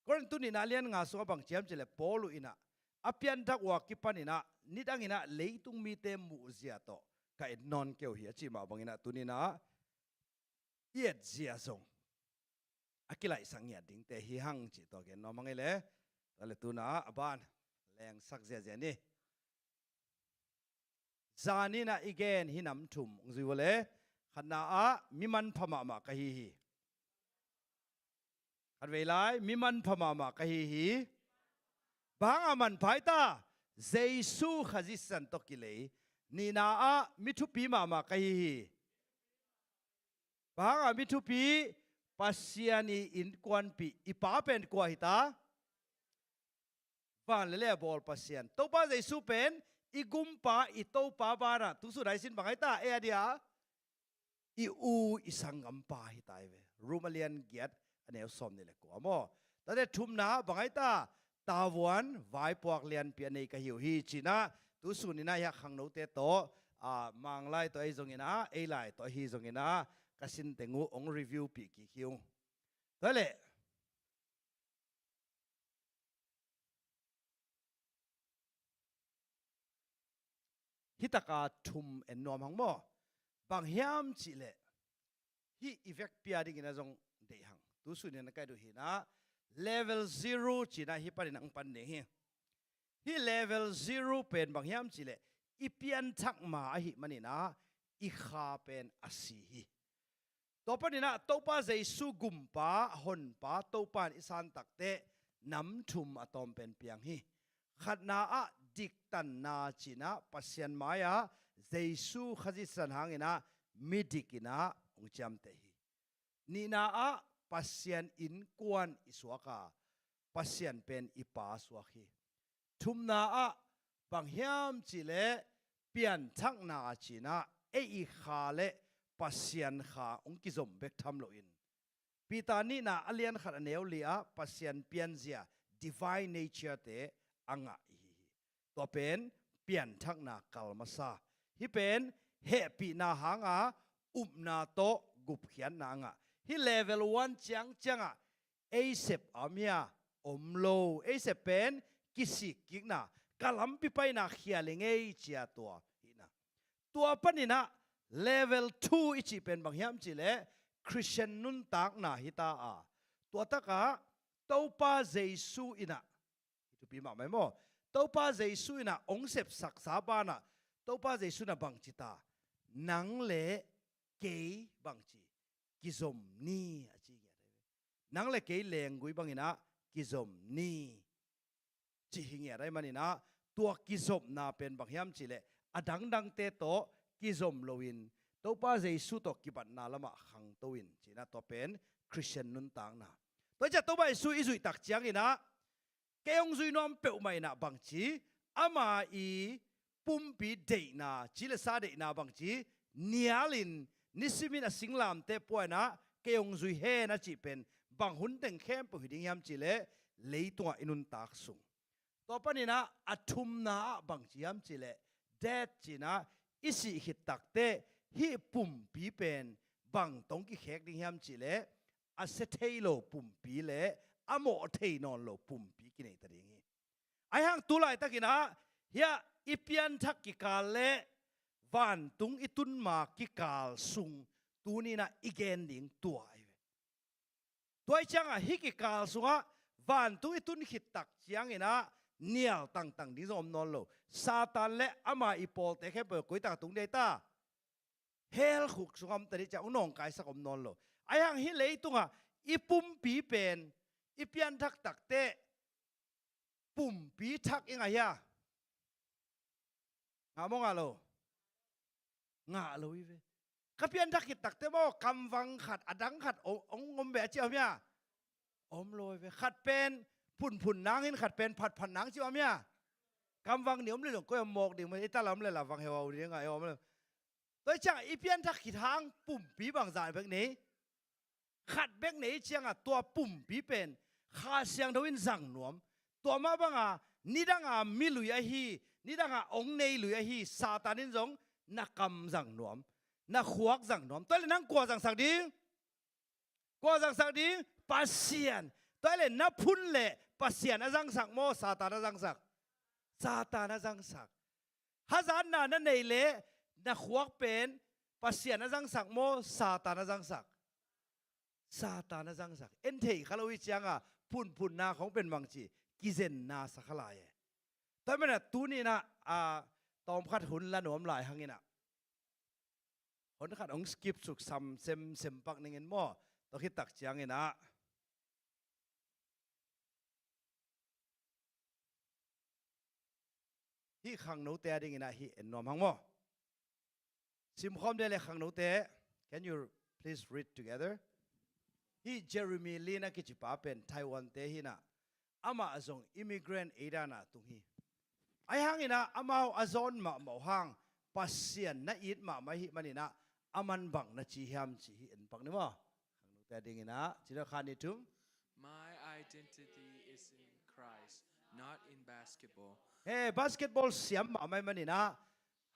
Korin tu nihna lian nga sungah bang ci hiam cih leh, Paul in ah a pianthak uh a kipan in ah nidang in ah leitung mite muhzia tawh ka et nawn kei uh hi a cih mah bangin ah tuni in ah i etzia zong a kilaihsak ngiat dingte hi hang cih tua gen nuam hang ei le. Tua leh tuna a ban lengsak ziazia ni. Zan in ah i gen hih nam thum hong zui uh le. Khatna ah mi manpha mahmah ka hi hi. Khatvei lai, mi manpha mahmah ka hi hi. Bang hanga manpha hi ta? Jesu Khazih sisan tawh kilei. Nihna ah mi thupi mahmah ka hi hi. Bang hanga mi thupi? Pasian i innkuanpih, i pa pen kua hi ta? Van le lei a bawl Pasian. Topa Jesu pen i gumpa, i Topa banah tu sun a i sin bang ahi ta, ei a dia i u i sanggampa hi ta hi ve. Rom a lian giat a neu sawmnih le kua maw. Tate thumna bang ahi ta? Tavuan vaipuak lianpi a nei ka hi uh hi ci-in ah tu sun in ah hih khangnote tawh, a, Manglai tawh ahi zongin ah, ei lai tawh ahi zongin ah ka sin teng uh hong review pih kik hi ung. Tua leh hih taka thum en nuam hang maw. Bang hiam cih leh hih i vekpi a dingin ah zong deih hang. Tu sun in ah ka et uh hi-in ah level zero ci-in ah hih panin ah hong pan ding hi. Hih level zero pen bang hiam cih leh i pianthak ma ahih manin ah i kha pen a si hi. Tua panin ah Topa Jesu gumpa, honpa, Topa in i san takteh nam thum a tawm pen piang hi. Khatna ah diktanna ci-in ah Pasian mai-ah Jesu Khazih sisan hangin ah midik in ah hong ciamteh hi. Nihna ah Pasian innkuan i suak a, Pasian pen i pa suak hi. Thumna ah bang hiam cih leh pianthakna ci-in ah ei i kha le Pasian kha hong kizom bek tham loin, Peter nihna a lian khat a neu li ah Pasian pianzia, divine nature te a ngah i hi hi. Tua pen pianthakna kal masa. Hih pen hehpihna hanga upna tawh gupkhiatna a ngah. Hih level one ciangciangah ei sep a om hia? Om lo. Ei sep pen kisikkikna, ka lampi paina khial hi ing ei ci-a tua hihna. Tua panin ah level two i cih pen bang hiam cih leh Khristian nuntakna hi ta a, tua takah Topa Jesu in ah, hi thupi mahmah maw, Topa Jesu in ah hong sepsaksa banah Topa Jesu in ah bang ci ta? Nang le kei bang ci? Kizom ni a ci ngiat ahi ve. Nang le kei lenggui bangin ah kizom ni ci hi ngiat ahih manin ah, tua kizopna pen bang hiam cih leh a dangdangte tawh kizom loin Topa Jesu tawh kibatna lamah khangto in, ci-in ah tua pen Khristian nuntakna. Tua ciah Topa Jesu i zuih tak ciangin ah, kei hong zui nuam peuhmah in ah bangci, ama i pumpi deihna, ci le sa deihna bangci nialin, nisimin a singlamteh pua in ah kei hong zui hen a cih pen bang hun teng khempeuh hi ding hiam cih leh, leitungah i nuntak sung. Tua panin ah a thumna ah bangci hiam cih leh, death, ci-in ah i sih khit takteh hih pumpi pen bang tawh kikhek ding hiam cih leh, a sia thei lo pumpi le a mawh thei nawn lo pumpi kinei ta ding hi. Ahi hang tu laitakin ah, hiah i pianthak kikal le vantung i tun ma kikal sung tuni-in ah i gen ding tua ahi ve. Tua ahih ciangah hih kikal sungah vantung i tun khit tak ciangin ah nial tangtang ding zong om nawn lo. Satan le ama i pawlte khempeuh koi tak a tung ding ahi ta? Hell khuk sungah om ta ding, ciang hong nawngkaisak om nawn lo. Ahi hang hih leitungah i pumpi pen i pianthak takteh pumpi thak i ngah hia? Ngah maw, ngah lo? Ngah lo hi ve. Ka pianthak khit takteh maw, kamvang khat, a dang khat hong, hong om beh a ci a om hia? Om lo hi ve. Khat pen phunphun nang hi-in, khat pen phatphat nang ci a om hia? Kamvang nih om leh zong koi a mawk ding maw, i ta lam le la vang heu a ding a, i om le. Tua ahih ciangah i pianthak khit hang pumpi bangzah bek nei? Khat bek nei ciangah tua pumpi pen Kha Siangtho in zang nuam. Tua mah bangah nidanga mi lui ahi, nidanga hong nei lui ahi Satan in zong na kam zang nuam, na khuak zang nuam. Tua leh nang kua zangsak ding? Kua zangsak ding? Pasian. Tua leh na phun leh Pasian a zangsak maw, Satan a zangsak? Satan a zangsak. Hazatna na nei leh na khuak pen Pasian a zangsak maw, Satan a zangsak? Satan a zangsak. En thei kha lo i hih ciangah phunphunna khong pen bangci, kizenna sa kha lai e. Tua manin ah tuni-in ah, a, tawmkhat hun la nuam lai hangin ah, hun khat hong skip suk sam semsem pak ning in maw. Tua khit tak ciangin ah, hih khangnote a dingin ah hih en nuam hang maw. Simkhawm ding leh khangnote, can you please read together? Hih Jeremy Lin a kici pa pen Taiwan-te hi-in ah, amah zong immigrant ei dan a tung hi. Ahi hangin ah amau a zawn mahmah uh hang Pasian na it mahmah ahih manin ah, aman bang na ci hiam cih hih en pak ni maw. Khangnote a dingin ah, ci ni, khat, nih, thum. My identity is in Christ, not in basketball. He, basketball siam mahmah ahih manin ah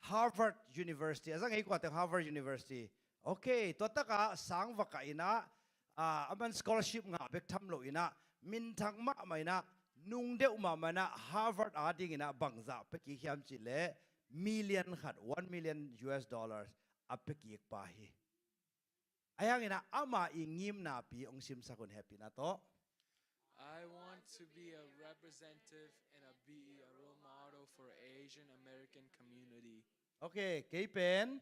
Harvard University, a zang ei kua teng Harvard University. Ok, tua takah sang va kah in ah, ah, aman scholarship ngah bek tham lo in ah, minthang mahmah in ah, nung deuh mahmah in ah, Harvard a dingin ah bangzah pia kik hiam cih leh, million khat, one million U S dollars a pia kik pa hi. Ahi hangin ah ama i ngimnapi hong simsak un, hehpihna tawh. I want to be a representative and a, be a role model for Asian American community. Ok, kei pen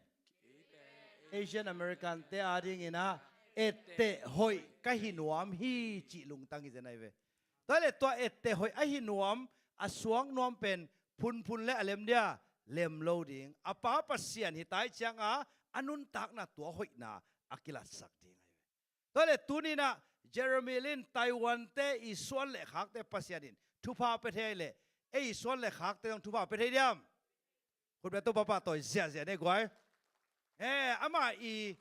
Asian American-te a dingin ah etteh hoih ka hi nuam hi, cih lungtang hi zen ahi ve. Tua leh tua etteh hoih a hi nuam, a suak nuam pen phunphun leh a lem dia, lem lo ding. A pa Pasian hi ta ahih ciangah a nuntakna tua hoihna a kilatsak ding ahi ve. Tua leh tuni-in ah Jeremy Lin, Taiwan-te i suan leh khakte Pasian in thupha pia thei leh, ei suan leh khakte zong thupha pia thei diam? Khut beng, Topa pahtawi ziahziah ni ei guai. Eh, ama i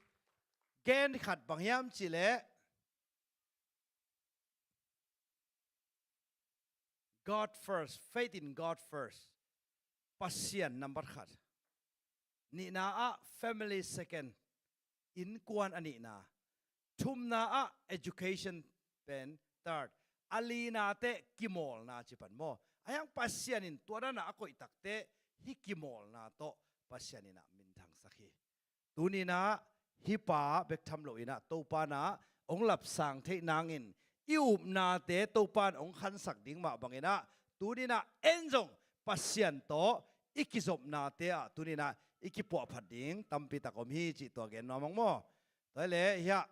gen khat bang hiam cih leh, God first, faith in God first. Pasian nambat khat. Nihna ah family second. Innkuan a nihna. Thumna ah education pen third. A lina teh kimawlna ci pan maw. Ahi hang Pasian in tua dan a a koih takteh hih kimawlna tawh Pasian in ah minthangsak hi. Tuni-in ah hih pa bek tham lo in ah Topa in ah hong lapsang theih nangin, i upnate Topa in hong khansak ding mah bangin ah, tuni-in ah en zong Pasian tawh i kizopnate ah tuni-in ah i kipuahphat ding tampi tak om hi cih tua gen nuam hang maw. Tua leh hiah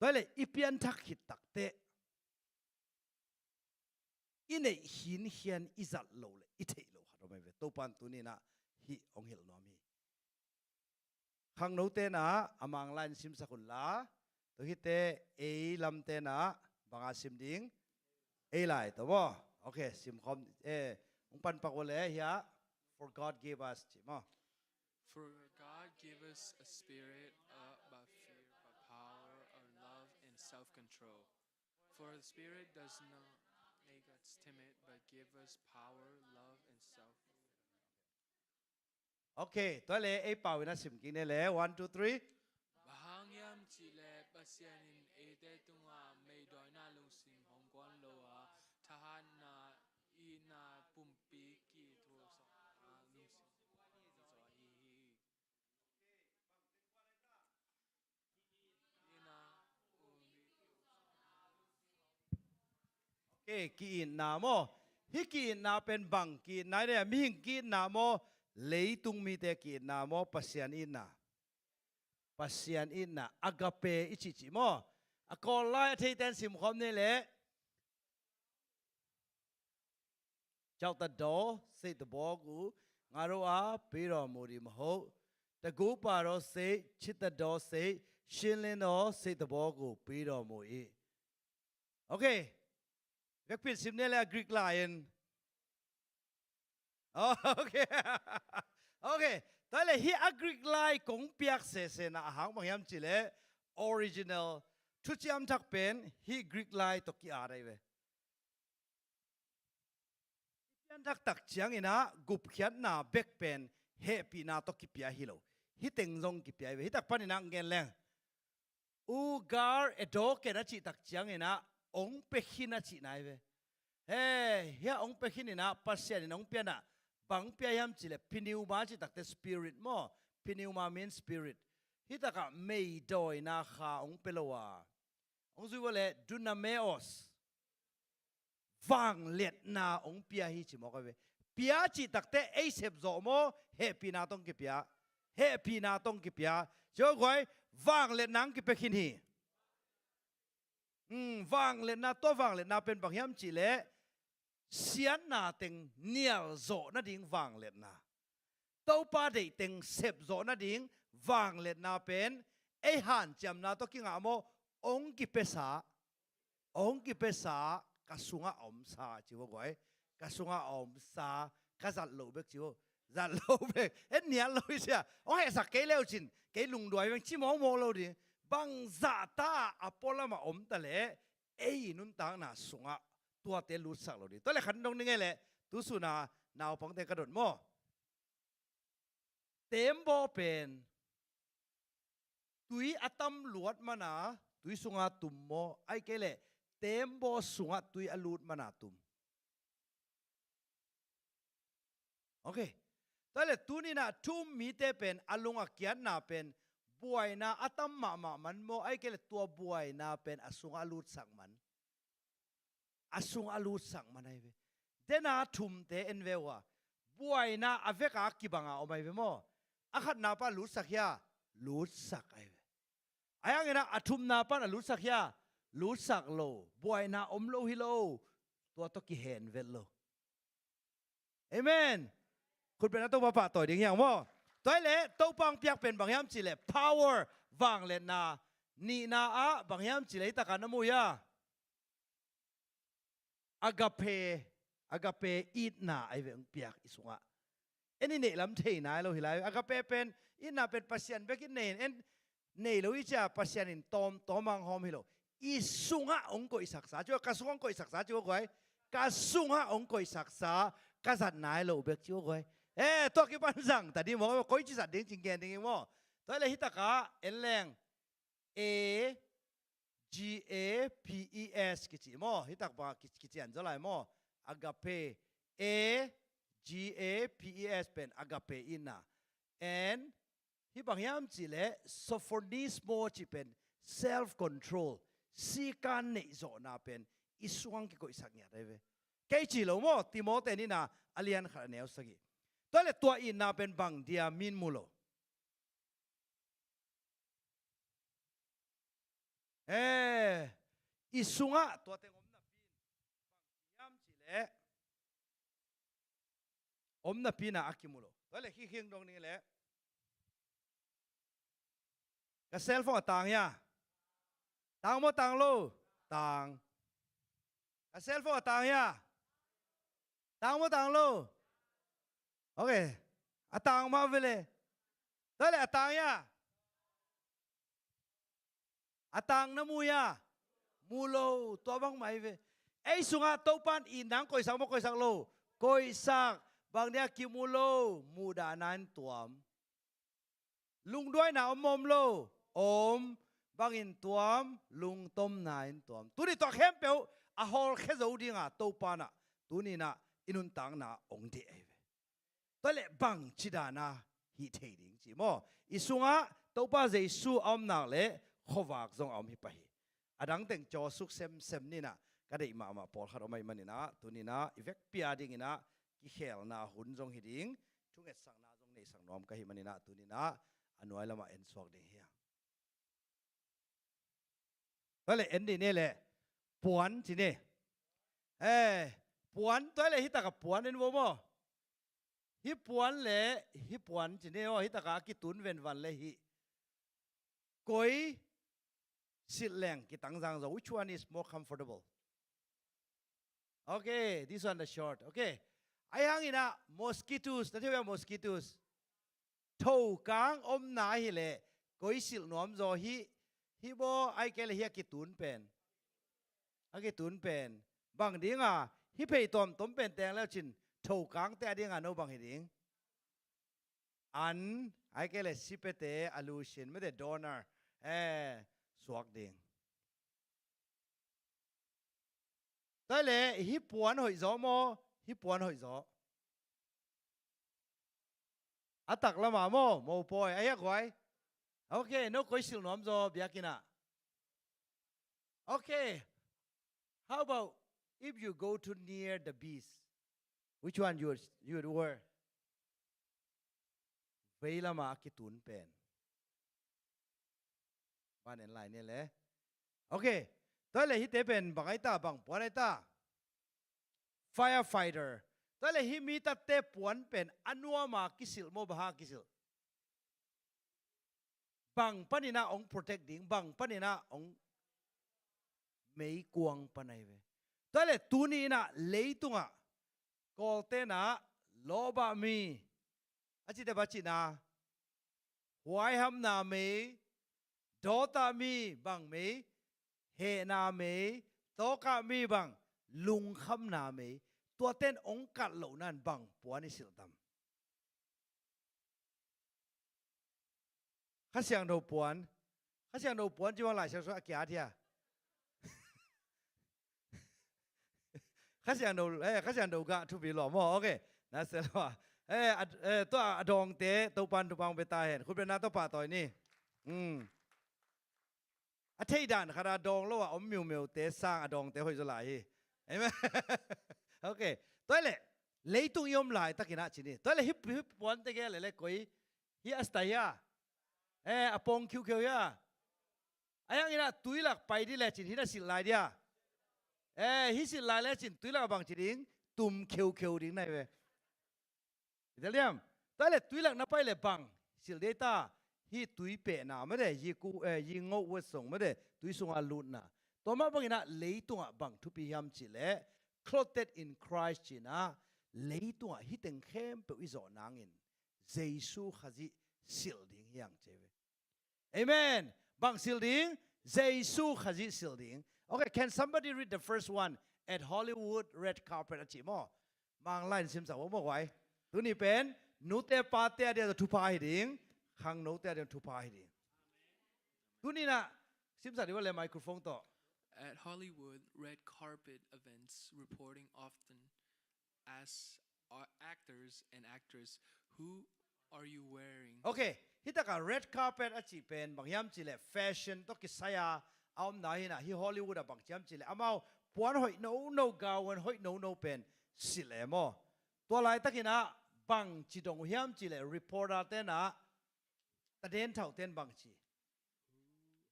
Tua leh i pianthak khit takteh, i neih khinkhian i zat loh le i theih loh khat om ahi ve. Topa'n tuni-in ah hih hong hilh nuam hi. Khangno tenah a Mangla in simsak unla, tua khit teh ei lam tenah bang a sim ding? Ei lai tawh maw? Ok, simkhawm, eh, hong panpak uh leh hiah, "For God gave us," ci maw? "For God gave us a spirit, uh, by fear, by power, of love, and self-control. For the Spirit does not make us timid, but give us power, love, and self." Ok, tua leh ei pau in a sim kik ni leh, one, two, three. Bang hang hiam cih leh Pasian in eite tungah meidawina lungsim hong guan lo a, thahatna, itna pumpi kithuahna lungsim hong guan hi zaw ahi hi. Ok, ki-itna maw? Hih ki-itna pen bang ki-itna hi dia? Mihing ki-itna maw? Leitung mite ki-itna maw? Pasian itna. Pasian itna. Agape i cihcih maw? A Kawl lai a theite'n simkhawm ni leh. 找得到，識得寶貴，ငါတို့အား ပေးတော်မူသည်မဟုတ်။ တကူးပါသောစိတ်၊ ချစ်တတ်သောစိတ်၊ ရှင်းလင်းသော စိတ်သဘောကို ပေးတော်မူ၏။ Ok. Vekpi in sim ni leh a Greek lai in. Oh, ok. Ok. Tua leh hih a Greek lai kong piak sesena a hang bang hiam cih leh original. Thuciam Thak pen hih Greek lai tawh ki-at ahi ve. I pianthak tak ciangin ah gupkhiatna bek pen hehpihna tawh kipia hi lo. Hih teng zong kipia hi ve. Hih tak panin ah gen leng, ugaur edoken a cih tak ciangin ah hong pia khin a cihna hi ve. He, hiah hong pia khin in ah Pasian in hong pian ah bang pia hiam cih leh pneuma cih tak teh spirit maw. Pneuma means spirit. Hih takah meidawina kha hong pia lo a, hong zui vua leh dunameos, vangliatna hong pia hi ci mawk ahi ve. Pia cih tak teh ei sep zawh maw, hehpihna tawh hong kipia? Hehpihna tawh hong kipia. Ci aw guai, vangliatna hong kipia khin hi. Hmm, vangliatna, tua vangliatna pen bang hiam cih leh siatna teng nial zawh nading vangliatna, Topa deih teng sep zawh nading vangliatna pen ei hanciamna tawh kingah maw? Hong kipiasa, hong kipiasa, ka sungah a omsa ci vua guai. Ka sungah a omsa, ka zat loh bek ci vua. Zat loh bek. En nial lo hi sia. Hong hehsak kei leu cin kei lungduai veng ci mawkmawk lo ding. Bang zahta a pualamah om ta leh ei nuntakna sungah tuate lutsak lo ding. Tua leh khat dong ding e leh, tu suna naupangte ka dot maw? Teembaw pen tui a tam luat mana tui sunga tum maw, ahih kei leh teembaw sungah tui a lut mana tum? Ok. Tua leh tuni-in ah thu-um mite pen a lung a kiatna pen buaina a tam mahmah man maw, ahih kei leh tua buaina pen a sungah a lutsak man? A sungah a lutsak man ahi ve. Dena thumte en ve uh a, buaina a veka kibanga om ahi ve maw? A khatna pan lutsak hia? Lutsak ahi ve. Ahi hangin ah a thumna pan a lutsak hia? Lutsak lo. Buaina om lo hi lo. Tua tawh kihenvet lo. Amen. Khut beng a, Topa pahtawi ding hi hang maw? Tua ahih leh Topa hong piak pen bang hiam cih leh power, vangliatna. Nihna ah bang hiam cih leh hih takah na mu hia? Agape, agape itna ahi ve hong piak i sungah. En i neih lam thei nai lo hi lai. Agape pen, itna pen Pasian bek in nei in, en nei lo i cia Pasian in tawmtawm hong hawm hi lo. I sungah hong koihsaksa ci ua, ka sungah hong koihsaksa ci ua guai. Ka sungah hong koihsaksa, ka zat nai lo bek ci ua guai. Eh, tua kipan zang ta ding maw, koi ci zat ding ci gen ding hi maw. Tua leh hih takah en leng, A G A P E S kici maw? Hih tak bang kici, kician zaw lai maw? Agape. A G A P E S pen agape itna. And hih bang hiam cih leh sophonismo cih pen self control, sikan neihzawhna pen i sungah kikoihsak ngiat ahi ve. Kei ci lo maw? Timoti nihna a lian khat a neu sagih. Tua leh tua itna pen bang dia min mu lo? Eh, i sungah tua teng om napi-in bang hiam cih leh Om napi-in a kimu lo. Tua leh hih khing dong ni leh. Ka cellphone a tang hia? Tang maw tang lo? Tang. Ka cellphone a tang hia? Tang maw tang lo? Ok. A tang mah ve leh. Tua leh a tang hia? A tang na mu hia? Mu lo, tua bang mah hi ve. Ei sungah Topa'n i nang koihsak maw koihsak lo? Koihsak. Bang dia kimu lo? Muhdahna in tuam. Lungduaina om maw om lo? Om. Bangin tuam? Lungtomna in tuam. Tuni tua khempeuh a hawlkhia zo dinga Topa'n a tuni-in a i nuntakna hong deih ahi ve. Tua leh bangci dan a hih thei ding ci maw? I sungah Topa Jesu a om nak leh khuavak zong a om hi pah hi. A dang teng cawsuk semsem ni-in a, ka deih mahmah pawlkhat om ahih manin a, tuni-in a i vekpi a dingin a kikhelna hun zong hi ding, thungetsakna zong neihsak nuam ka hih manin a, tuni-in a a nuai lamah en suak ding hi hang. Tua leh en dih ni leh. Puan ci ni. Eh, puan, tua leh hih takah puan en vo maw. Hih puan leh hih puan ci ni aw, hih takah a kitun venvan leh hih. Koi silh leng kitangzang zaw. Which one is more comfortable? Okay, this one the short. Okay. Ahih hangin a mosquitoes, na thei uh hia mosquitoes? Thokang omna hi leh koi silh nuam zaw hih, hih baw ahih kei leh hih a kitun pen. A kitun pen. Bang dinga, hih phei tuamtuam pen teng leu cin thokangte a dinga no bang hi ding? An, ahih kei leh sipete, a lusin, mete donor. Eh, suak ding. Tua leh, hih puan hoih zaw maw, hih puan hoih zaw. A taklamah maw, mopawi, a hiak huai. Okay, no koi silh nuam zaw, biakinn ah. Okay, how about if you go to near the beach? Which one you would, you would wear? Veilamah a kitun pen. Ban en lai ni le. Okay. Tua leh hihte pen bang ai ta, bang puan ai ta? Firefighter. Tua leh hih mi tatte puan pen a nuama kisilh maw, bang hang kisilh? Bang panin ah hong protect ding, bang panin ah hong, meikuang pan ai ve. Tua leh tuni in ah leitungah Kawlte'n ah lawbah mi a cihte bang cihna, huaihamna mei, dawtah mi bang mei, hehna mei, tawkah mi bang, lungkhamna mei, tuate'n hong kat lohna in bang puan i silh tam? Kha Siangtho puan. Kha Siangtho puan ci bang Lai Siangtho sungah a kiat hia? Kha Siangtho, eh, Kha Siangtho gah thupi lua maw? Okay. Na sia lua. Eh, a, eh, tua a dawngte, Topa'n thupha hong pia ta hen. Khutbetna tawh pahtawi ni. Hmm. A theih dan khat a dawng lo a om miumiute sang a dawngte hoih zaw lai hi. Amen. Okay. Tua leh, leitung i om laitakin ah ci ni. Tua leh hih, hih puante gel leh leh koi, hih a style hia? Eh, a pong khiukheu hia? Ahih hangin ah tui lak pai ding lecin hih na silh lai dia? Eh, hih silh lai lecin tui lak a bang ci ding? Tum kheukheu ding na hi ve. I tel diam? Tua leh tui lak na pai leh bang silh ding ta? Hih tui pehna mate, yi ku, eh, yi ngoh wet song mate, tui sungah lutna. Tua mah bangin ah leitungah bang thupi hiam cih leh, clothed in Christ ci-in ah, leitungah hih teng khempeuh i zawh nangin Jesu Khazih silh ding hi hang ci ve. Amen. Bang silh ding? Jesu Khazih silh ding. Okay, can somebody read the first one at Hollywood red carpet a cih maw? Manglai in simsak vo maw guai. Tuni pen, nute pate a dia thupha hi ding, khangnote a dia thupha hi ding. Tuni in ah, simsak dih vo le microphone tawh. At Hollywood red carpet events, reporting often ask, uh, actors and actors, "Who are you wearing?" Okay, hih takah red carpet a cih pen bang hiam cih leh fashion tawh kisai a a omna hi-in ah, hih Hollywood ah bang ci hiam cih leh amau puan hoih nono, gown hoih nono pen silh e maw. Tua laitakin ah bang ci dong uh hiam cih leh reporter te'n ah, taden thauhte'n bang ci,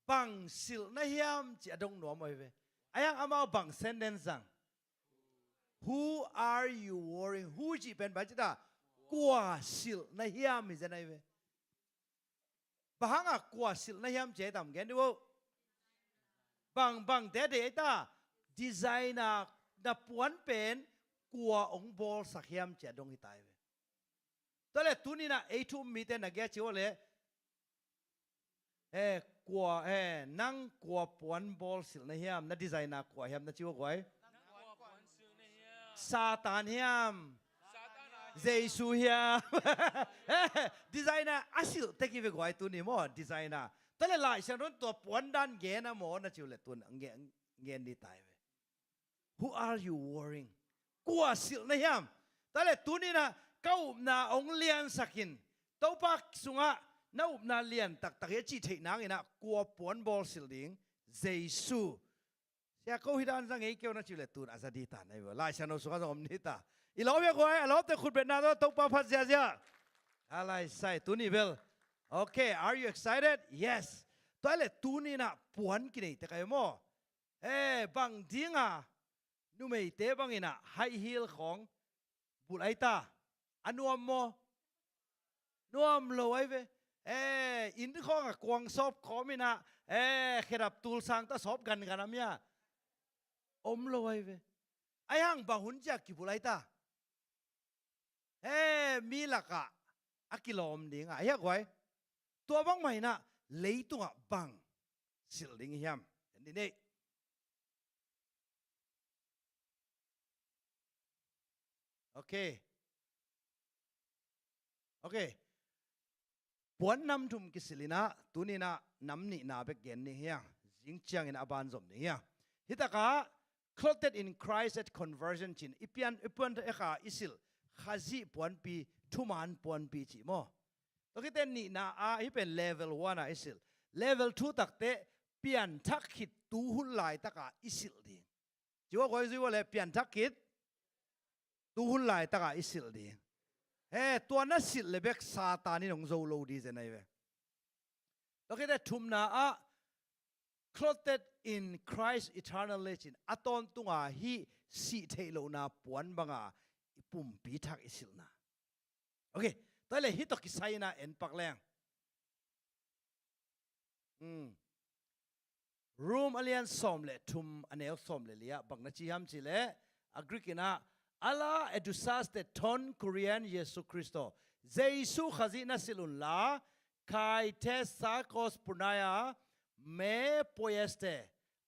bang silh na hiam ci a dong nuam uh hi ve. Ahih hang amau bang sentence zang? "Who are you worrying?" Who cih pen bang ci ta? Kua silh na hiam hi zen ahi ve. Bang hangah kua silh na hiam ci-a i tam gen dih uh. Bang bangte deih ahi ta. Designer na puan pen kua hong bawlsak hiam ci-a dong hi ta hi ve. Tua le tuninah ei thu um mite na gia ci uh le. Eh, kua, eh, nang kua puan bawl silh na hiam, na designer kua hiam na ci uh guai. Satan hiam. Jesu hiam. Eh, designer a silh tek hi ve guai tuni maw, designer. Tua le Lai Siangtho in tua puan dan gen a maw na ci uh le tun ngen, ngen dih ta hi ve. Who are you worrying? Kua silh na hiam? Tua le tuninah ka upna hong liansak in, Topa sungah na upna lian taktak hi a cih theih nanginah kua puan bawl silh ding? Jesu. Sia ko hi dan za ngei keu na ci uh le tun a za dih ta na hi ve. Lai Siangtho sungah zong om dih ta. I lawm hia guai, a lawmte khutbetna tawh Topa phat ziazia. A lai sai tuni bel. Okay, are you excited? Yes. Tua le tuninah puan kinei tek ahi maw. Eh, bang dinga numeite banginah high heel khawng bulh ahi ta. A nuam maw? Nuam lo ahi ve. Eh, inn khawngah kuang sawp khawm inah, eh, khedap tul sang ta sawp gangan a mia om lo ahi ve. Ahi hang bang hun ciah kibulh ahi ta. He, mi lakah a kilawm dingah, a hiak guai. Tua bangmah inah leitungah bang silh ding hiam? En dih neih. Okay. Okay. Puan nam thum kisilh inah, tuninah nam nihna bek gen ding hiang. Zing ciangin a ban zom ding hiang. Hitakah, clothed in Christ at conversion cin. I pian, i puan ekha i silh Khazih puanpi, thuman puanpi cih maw. Tua khite nihna ah, hih pen level one ah i silh. Level two takte, pianthak khit tuhun laitakah i silh ding. Ci ua guai zui ua le pianthak khit tuhun laitakah i silh ding. He, tua na silh le bek Satan in hong zo lo dih zen ahi ve. Tua khite thumna ah, clothed in Christ eternal lecin, a tawntunga hih sih theih lohna puan banga i pumpi thak i silhna. Okay, tua le hih tawh kisai inah en pak leng. Hmm. Rom a lian sawm le thum a neu sawm le li ah bang na ci hiam cih leh, a Greek inah, ala edusas te ton kurian Jesu Christo. Jesu Khazih na silh unla, kai te sakos punaya me poyeste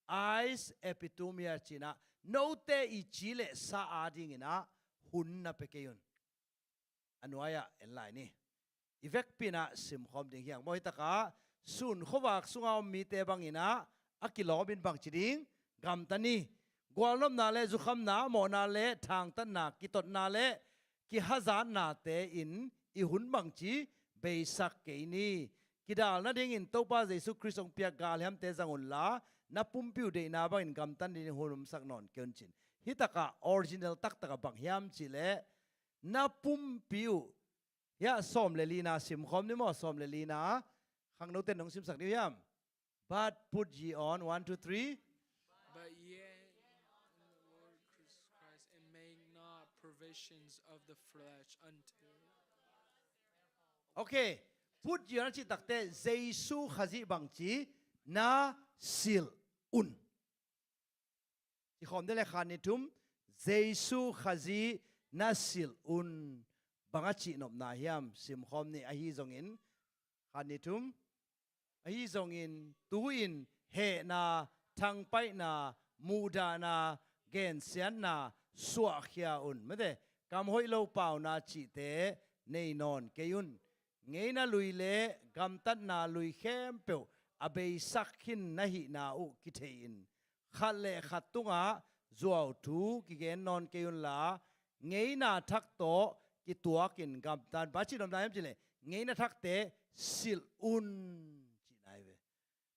ais epitumia cinah, note i ci le sa a dinginah hun na pia kei un. A nuai-ah en lai ni. I vekpi inah simkhawm ding hiang maw. Hitakah sun khuavak sunga om mite banginah a kilawm in bangci ding gamta ni. Gualnopna le zukhamna, mawhna le thangtatna, kitotna le kihazatnate in i hun bangci beisak kei ni. Kidal nadingin Topa Jesu Khrist hong piak galhiamte zang unla, na pumpi uh deihna bangin gamta nadingin hun omsak nawn kei un cin. Hitakah original taktakah bang hiam cih leh, na pumpi uh. Hiah sawm le lina simkhawm ni maw, sawm le lina. Khangnote nong simsak ni uh hiam? But put ye on, one, two, three. But ye on the Lord Jesus Christ, and make not provisions of the flesh unto. Okay. Put ye on a cih takte, Jesu Khazih bangci na silh un. Ci khawm dih le khat ni thum, Jesu Khazih na silh un. Bang a cihnopna hiam, simkhawm ni ahi zongin, khat ni thum. Ahi zongin, tu-in hehna, thangpaihna, muhdahna, gensiatna suahkhia un. Mate, kam hoih lo pauna cihte nei nawn kei un. Ngeina lui le gamtatna lui khempeuh a beisak khin na hihna uh kithei-in, khat le khat tungah zuauthu kigen nawn kei unla, ngeina thak tawh kituakin gamtat. Bang a cihnopna hiam cih leh, ngeina thakte silh un cihna hi ve.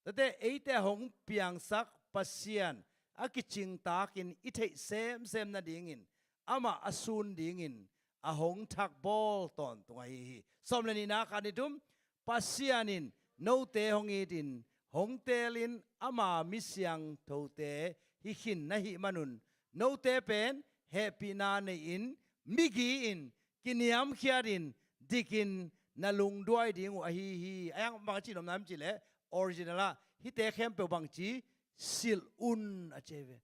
Tate eite a hong piangsak Pasian a kicingtakin i theih semsem nadingin, amah a sun dingin a hong thak bawl tawntung ahi hi. Sawm le nihna, khat ni thum. Pasian in note hong itin, hong teelin ama mi siangthote hi khin na hih manun, note pen hehpihna nei-in, migi-in, kiniamkhiatin dikin na lungduai ding uh ahi hi. A hiang bang a cih nopna hiam cih leh, original ah hihte khempeuh bangci silh un a ci hi ve.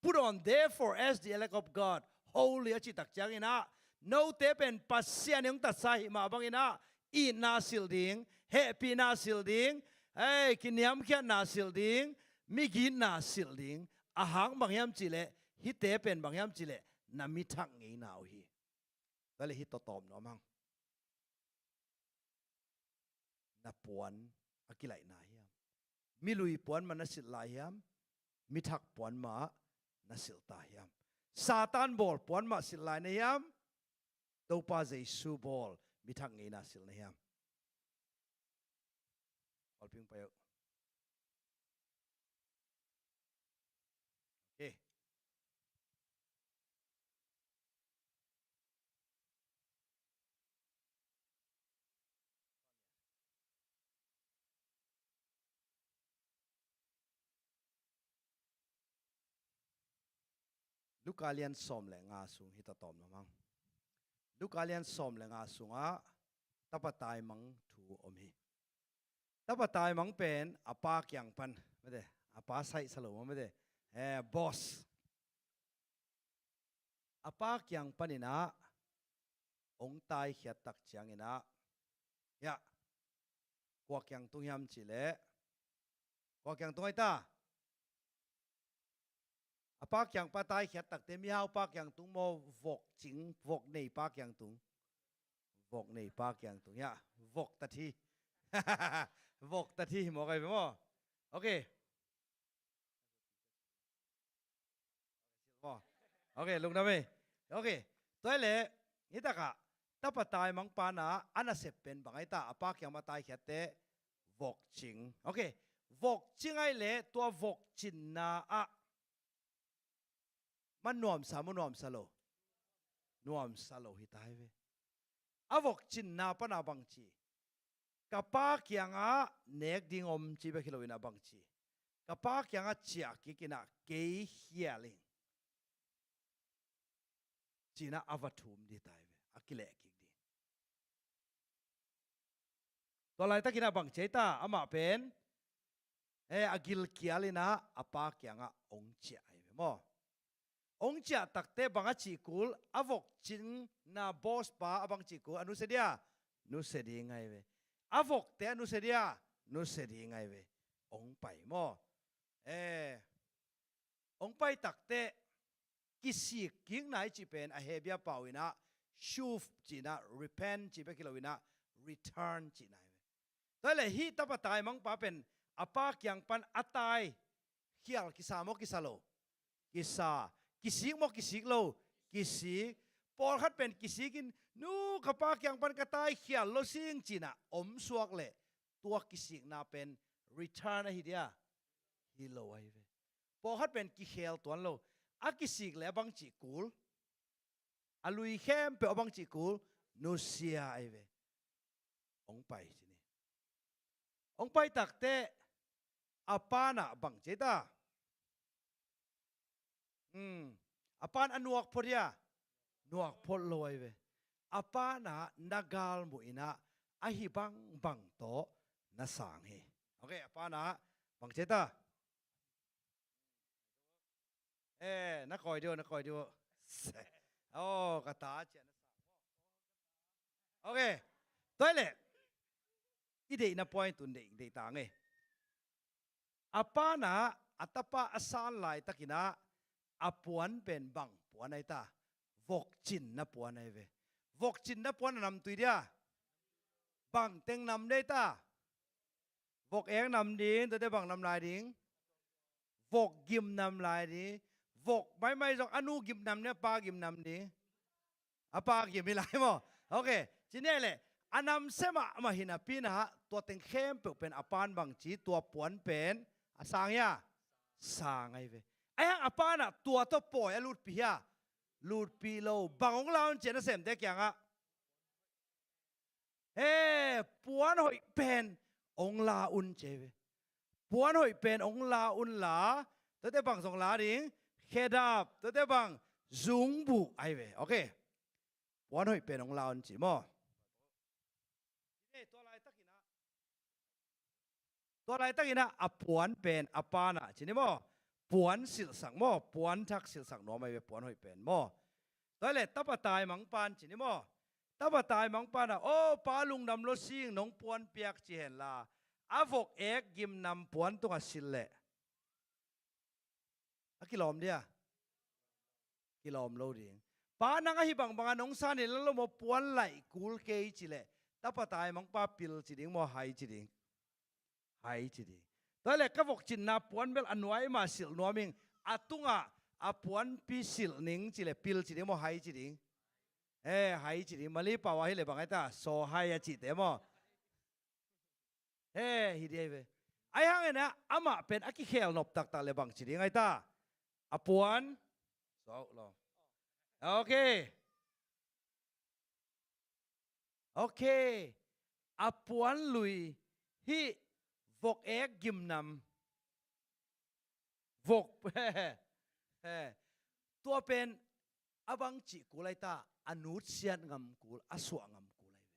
Put on, therefore, as the elect of God, holy a cih tak ciangin ah, note pen Pasian in hong tatsa ahih mah bangin ah, itna silh ding, hehpihna silh ding, hei, kiniamkhiatna silh ding, migitna silh ding. A hang bang hiam cih leh, hihte pen bang hiam cih leh, na mi thak ngeina uh hi. Tua leh hih tawh tawm nuam hang. Na puan a kilaihna hiam? Milui puan mah na silh lai hiam? Mithak puan mah na silh ta hiam? Satan bawl puan mah silh lai na hiam? Topa Jesu bawl mithak ngeina silh na hiam? Pawlpi hong pai uh. Okay. Luka lian sawm le nga sung hih tawh tawm nuam hang. Luka lian sawm le nga sungah tapa taimang thu om hi. Tapa taimang pen a pa kiang pan, mate, a pa saih sa lo maw, mate, eh, boss. A pa kiang panin ah hong taikhiat tak ciangin ah, hiah, kua kiang tung hiam cih leh, kua kiang tung ai ta? A pa kiang pan taikhiat takte mihau pa kiang tung maw, vok cing, vok nei pa kiang tung? Vok nei pa kiang tung, hiah, vok tat hi. Vok tat hi, mawk ai ve maw? Okay. Maw? Okay, lungdam ei. Okay, tua leh, hih takah, tapa taimang pan ah a nasep pen bang ai ta, a pa kiang pan taikhiatte, vok cing. Okay, vok cing ai leh tua vok cinna ah man nuamsa maw, nuamsa lo? Nuamsa lo hi ta hi ve. A vok cinna pan ah bang ci? Ka pa kiangah nek ding om ci bek hi loin ah bang ci? Ka pa kiangah ciah kik in ah kei khial ing, ci-in ah a va thum ding ta hi ve, a kileh kik ding. Tua laitakin ah bang ci ai ta, amah pen, eh, a gilkial in ah a pa kiangah hong ciah ai ve maw? Hong ciah takte bang a cih kul, a vok cinna boss pa a bang cih kul, a nusia dia? Nusia ding ai ve. A vokte a nusia dia? Nusia ding ai ve. Hong pai maw? Eh, hong pai takte, kisik kikna i cih pen a Hebrew pau in ah shuv ci-in ah, repent cih bek hi loin ah, return cihna hi ve. Tua leh hih tapa taimangpa pen a pa kiang pan a taikhial kisa maw, kisa lo? Kisa. Kisik maw, kisik lo? Kisik. Pawlkhat pen kisik in, nu, ka pa kiang pan ka taikhial lo sing ci-in ah om suak leh tua kisikna pen return ahi dia? Hi lo ahi ve. Pawlkhat pen kikhel tuan lo. A kisik leh a bang cih kul? A lui khempeuh a bang cih kul? Nusia ahi ve. Hong pai ci ni. Hong pai takte a pa in ah bang ci ai ta? Hmm. A pa in a nuak phot hia? Nuak phot lo ahi ve. A pa in ah na galmuh in ah ahi bangbang tawh na sang hi. Okay, a pa in ah bang ci ai ta? Eh, na kawi dih uh, na kawi dih uh. Oh, ka ta ciah na sang. Okay. Tua leh, i deihna point tun deih, deih ta ngei. A pa in ah a tapa a san laitakin ah a puan pen bang puan ai ta? Vok cinna puan ahi ve. Vok cinna puan a namtui dia? Bang teng nam dia ai ta? Vok eng nam ding, tuate bang nam lai ding? Vok gim nam lai ding. Vok maimai zong a nu gim nam ding, a pa gim nam ding? A pa gim hi lai maw? Okay, ci ni leh, a namsia mahmah hi napi in ah tua teng khempeuh pen a pa in bang ci, tua puan pen a sang hia? Sang ahi ve. Ahi hang a pa in ah tua tawh pawi a lutpih hia? Lutpih lo. Bang hong la un ci a nasemte kiangah? He, puan hoih pen hong la un ci ahi ve. Puan hoih pen hong la un la, tuate bang zong la ding? Khedap, tuate bang? Zungbuh ahi ve. Okay. puan hoih pen hong la un ci maw. Tua laitakin ah, tua laitakin ah a puan pen a pa na ci ni maw. Puan silhsak maw, puan thak silhsak nuam ahi ve puan hoih pen maw. Tua hi leh tapa taimang pan ci ni maw. Tapa taimang pan ah, "O pa, lungdam lo sing, nong puan piak," ci hen la, a vok ek gimnam puan tungah silh leh a kilawm dia? Kilawm lo ding. "Pa, nang ahi bangbang a nong san hi la lo maw, puan laih kul kei," ci leh tapa taimang pa pil ci ding maw, hai ci ding? Hai ci ding. Tua hi leh ka vok cinna puan bel a nuai mah silh nuam ing, a tungah a puanpi silh ning ci leh pil ci ding maw, hai ci ding? Eh, hai ci ding. Mali pau ah hi leh bang ai ta, saw hai a cihte maw. Eh, hi ding ahi ve. Ahi hangin ah amah pen a kikhel nop taktak leh bang ci ding ai ta? A puan. Saw lo. Ok. Ok. A puan lui hih vok ek gimnam. Vok. Tua pen a bang cih kul ai ta? A nutsiat ngam kul, a suah ngam kul ahi ve.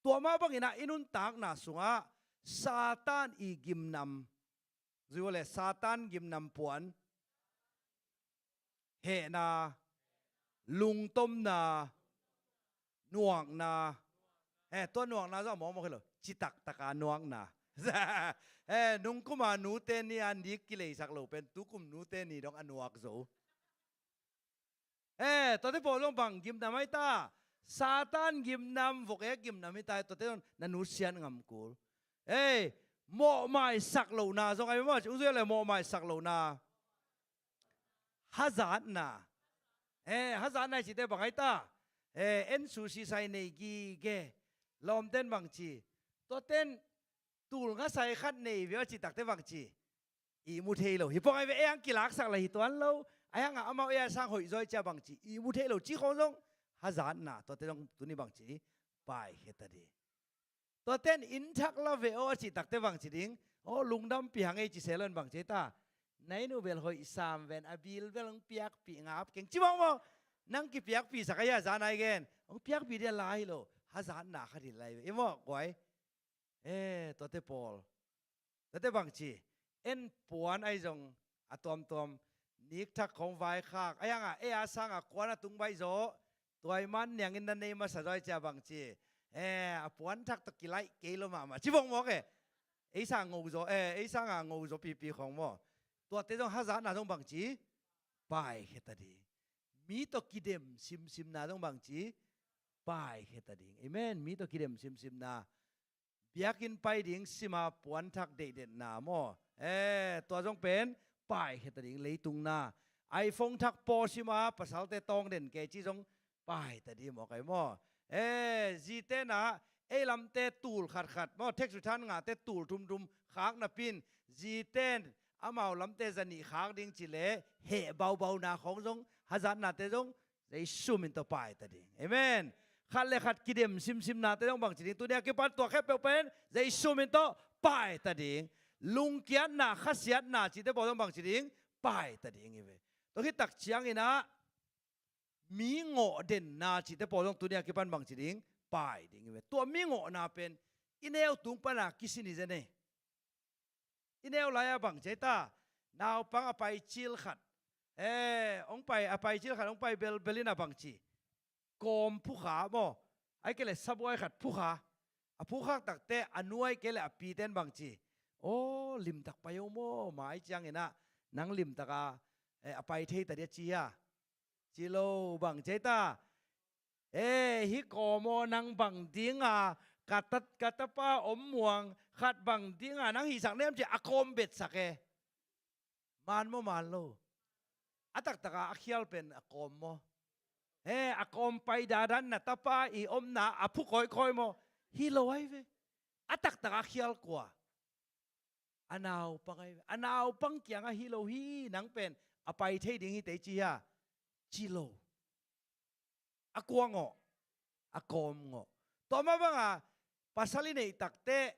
Tua mah bangin ah i nuntakna sungah Satan i gimnam, zui uh leh Satan gimnam puan, hehna, lungtomna, nuakna. Eh, tua nuakna zong a mawkmawk hi lo, citak taka nuakna. Eh, nungkuma nute ni a nik kileisak lo pen tukum nute ni dong a nuak zo. Eh, tuate pawl zong bang gimnam ai ta? Satan gimnam, vok ek gimnam hi ta. Tuate zong na nutsiat ngam kul. Eh, mawhmaisak lohna zong ahi maw. Ung zui leh mawhmaisak lohna. Hazatna. Eh, hazatna i cihte bang ai ta? Eh, en su si sai nei gige. Lawmten bang ci? Tuaten tul nga sai khat nei ve a cih takte bang ci? Ihmu thei lo. Hi pong ai ve, ei ang kilaksak la hi tuan lo. Ai hang a amau ei a sang hoih zaw i cia bang ci? Ihmu thei lo ci khong zong hazatna. Tuate zong tuni bang ci? Paikhia ta ding. Tuaten inn thak la ve aw a cih takte bang ci ding? Aw, lungdampih hang ei ci se lo in bang ci ta? Na inn uh bel hoih sam ven, a bil bel hong piakpih ngap keng ci mawkmawk. Nang kipiakpihsak ahi a, zan ai gen hong piakpih dia lai lo. Hazatna khat hi lai ve. I mawk guai. Eh, tuate pawl. Tuate bang ci? En puan ai zong a tuamtuam. Nik thak khong vaikhak. Ai hang a, ei a sang a kuan a tung baih zaw. Tuai man niangin na nei masa zaw i cia bang ci? Eh, a puan thak tawh kilaih kei lo mahmah ci bawng mawk e. Ei sang ngo zaw, eh, ei sang a ngo zaw pipi khong maw. Tuate zong hazatna zong bang ci? Paikhia ta ding. Mi tawh kidem simsimna zong bang ci? Paikhia ta ding. Amen. Mi tawh kidem simsimna. Biakinn pai ding sima puanthak deihdetna maw. Eh, tua zong pen paikhia ta ding, leitung na. iPhone thak paw sima pasalte tawng den kei ci zong pai ta ding maw kai maw. Eh, zite na, ei lamte tul khatkhat maw, tax return ngate tul thumthum khak napin, zite amau lamte zanih khak ding ci leh heh baubauna khawng zong, hazatnate zong Jesu min tawh pai ta ding. Amen. Khat le khat kidem simsimnate zong bang ci ding? Tuni a kipan tua khempeuh pen Jesu min tawh pai ta ding. Lungkiatna, khasiatna cihte pawl zong bang ci ding? Pai ta ding hi ve. Tua khit tak ciangin ah mi ngawh denna cihte pawl zong tuni a kipan bang ci ding? Pai ding hi ve. Tua mi ngawhna pen i neu tung pana kisin hi zen e. I neu lai-a bang ci ai ta? Naupang a paicil khat. Eh, hong pai, a paicil khat hong pai belbel in a bang ci? Kawm phukha maw. Ai kei le sabuai khat phukha. A phukhak takte a nuai kei le a piten bang ci? Aw, limtak pai o maw, mai ciangin ah nang limtak a, eh, a pai thei ta dia ci hia? Ci lo, bang ci ai ta? Eh, hih kawm aw, nang bang dinga ka ta, ka tapa om muang khat bang dinga nang hihsak nem ci a kawm betsak e. Man maw man lo? A taktaka a khial pen a kawm maw? Eh, a kawm pai dadan na tapa i omna a phu kawikawi maw? Hi lo ai ve. A taktaka a khial kua? A naupang ai ve. A naupang kiangah hi lo hi, nang pen a pai thei ding hi tei ci hia? Ci lo. A kua ngawh? A kawm ngawh. Tua mah banga pasal i neih takte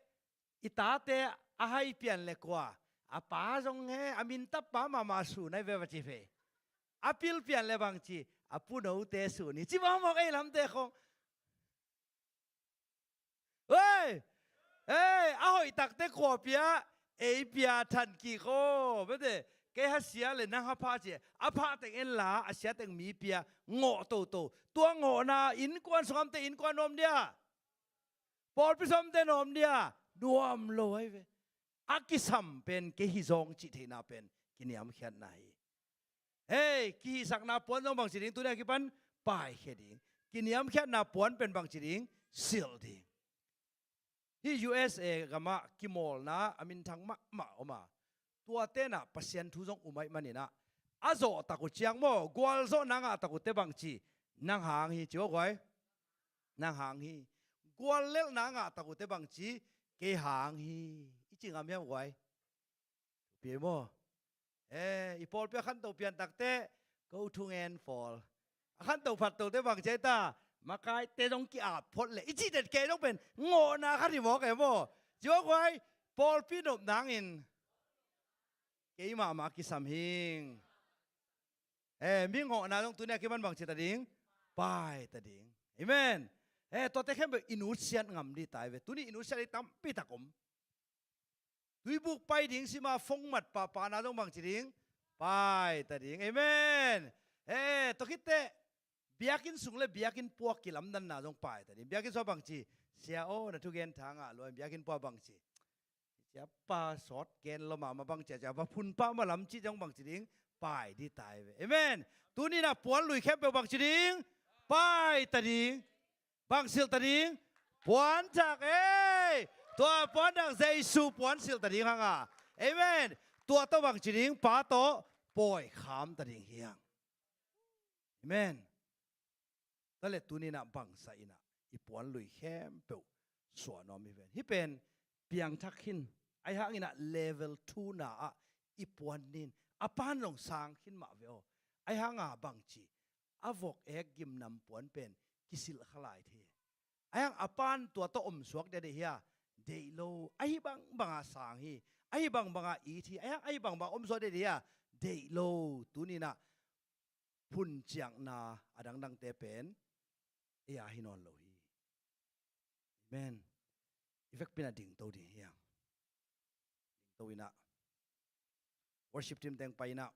i tate a hai pian le kua? A pa zong he, a min tapa mahmah sun ai ve va ci ve. a pil pian le bangci, a punote sun hi. Ci mawkmawk ei lamte khong. Hei! Hei! A hoih takte kua pia, ei pia than kik aw. Mete, kei ha sia le nang ha pha ci. A pha teng en la, a sia teng mi pia, ngawh toto. Tua ngawhna innkuan sung amte innkuan nuam dia. Pawlpi sung amte nuam dia. Nuam lo ahi ve. A kisam pen kei hi zong cih theihna pen kiniamkhiatna hi. Hei, kihisakna puan zong bangci ding, tuni a kipan paikhia ding. Kiniamkhiatna puan pen bangci ding, silh ding. Hih U S A gamah kimawlna a minthang mahmah om a, tua tenah Pasian thu zong um ahih maninah, a zawhtak uh ciang maw, gualzawhna ngahtak uhte bangci, nang hang hi, ci aw guai. Nang hang hi. Guallelhna ngahtak uhte bangci, kei hang hi. I ci ngam hiam guai? Pi maw? Eh, i pawlpi a khanto pian takte, ko thungen pawl. A khanto phattote bangci ai ta, makaite zong ki-ap phot le. I cih den kei zong pen, ngawhna khat hi mawk e maw? Ci aw guai, pawlpi nop nangin. Kei mahmah kisam hing. Eh, mi ngawhna zong tuni a kipan bangci ta ding, pai ta ding. Amen. Eh, tuate khempeuh i nutsiat ngam dih ta hi ve. Tuni i nutsiat dih tampi tak om. Tuibuk pai ding sima fong mat pahpahna zong bangci ding, pai ta ding. Amen. Eh, tua khitteh, biakinn sung le biakinn puak kilamdanna zong pai ta ding. Biakinn sung a bangci, sia aw, na thugen tha ngah lua in, biakinn puak bangci. Siapa sawt gen lo mahmah bang cia cia, va phun pah malam cih zong bangci ding, pai dih ta hi ve. Amen. Tuninah puan lui khempeuh bangci ding, pai ta ding. Bang silh ta ding, puan thak ei. Tua puan thak Jesu puan silh ta ding hanga. Amen. Tua tawh bangci ding, Pa tawh pawi kham ta ding hiang. Amen. Tua le tuninah bangsa inah i puan lui khempeuh suah nuam hi ven. Hih pen piangthak khin, ahi hanginah level two na ah i puan nin, a pan zong sang khin mah ve aw. Ahi hanga bangci, a vok ek gimnam puan pen kisilh kha lai thei. Ahi hang a pan tua tawh omsuak dia deih hia, deih lo. Ahi bangbanga sang hi, ahi bangbanga it hi, ahi hang ahi bangbanga omsuak dia deih hia, deih lo. Tuninah phun ciangna a dangdangte pen ei a hi nawn lo hi. Amen. I vekpinah dingto ding hiang. Dingto inah worship team teng pai inah.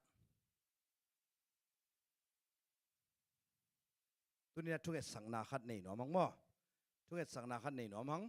Tuninah thungetsakna khat nei nuam hang maw? Thungetsakna khat nei nuam hang.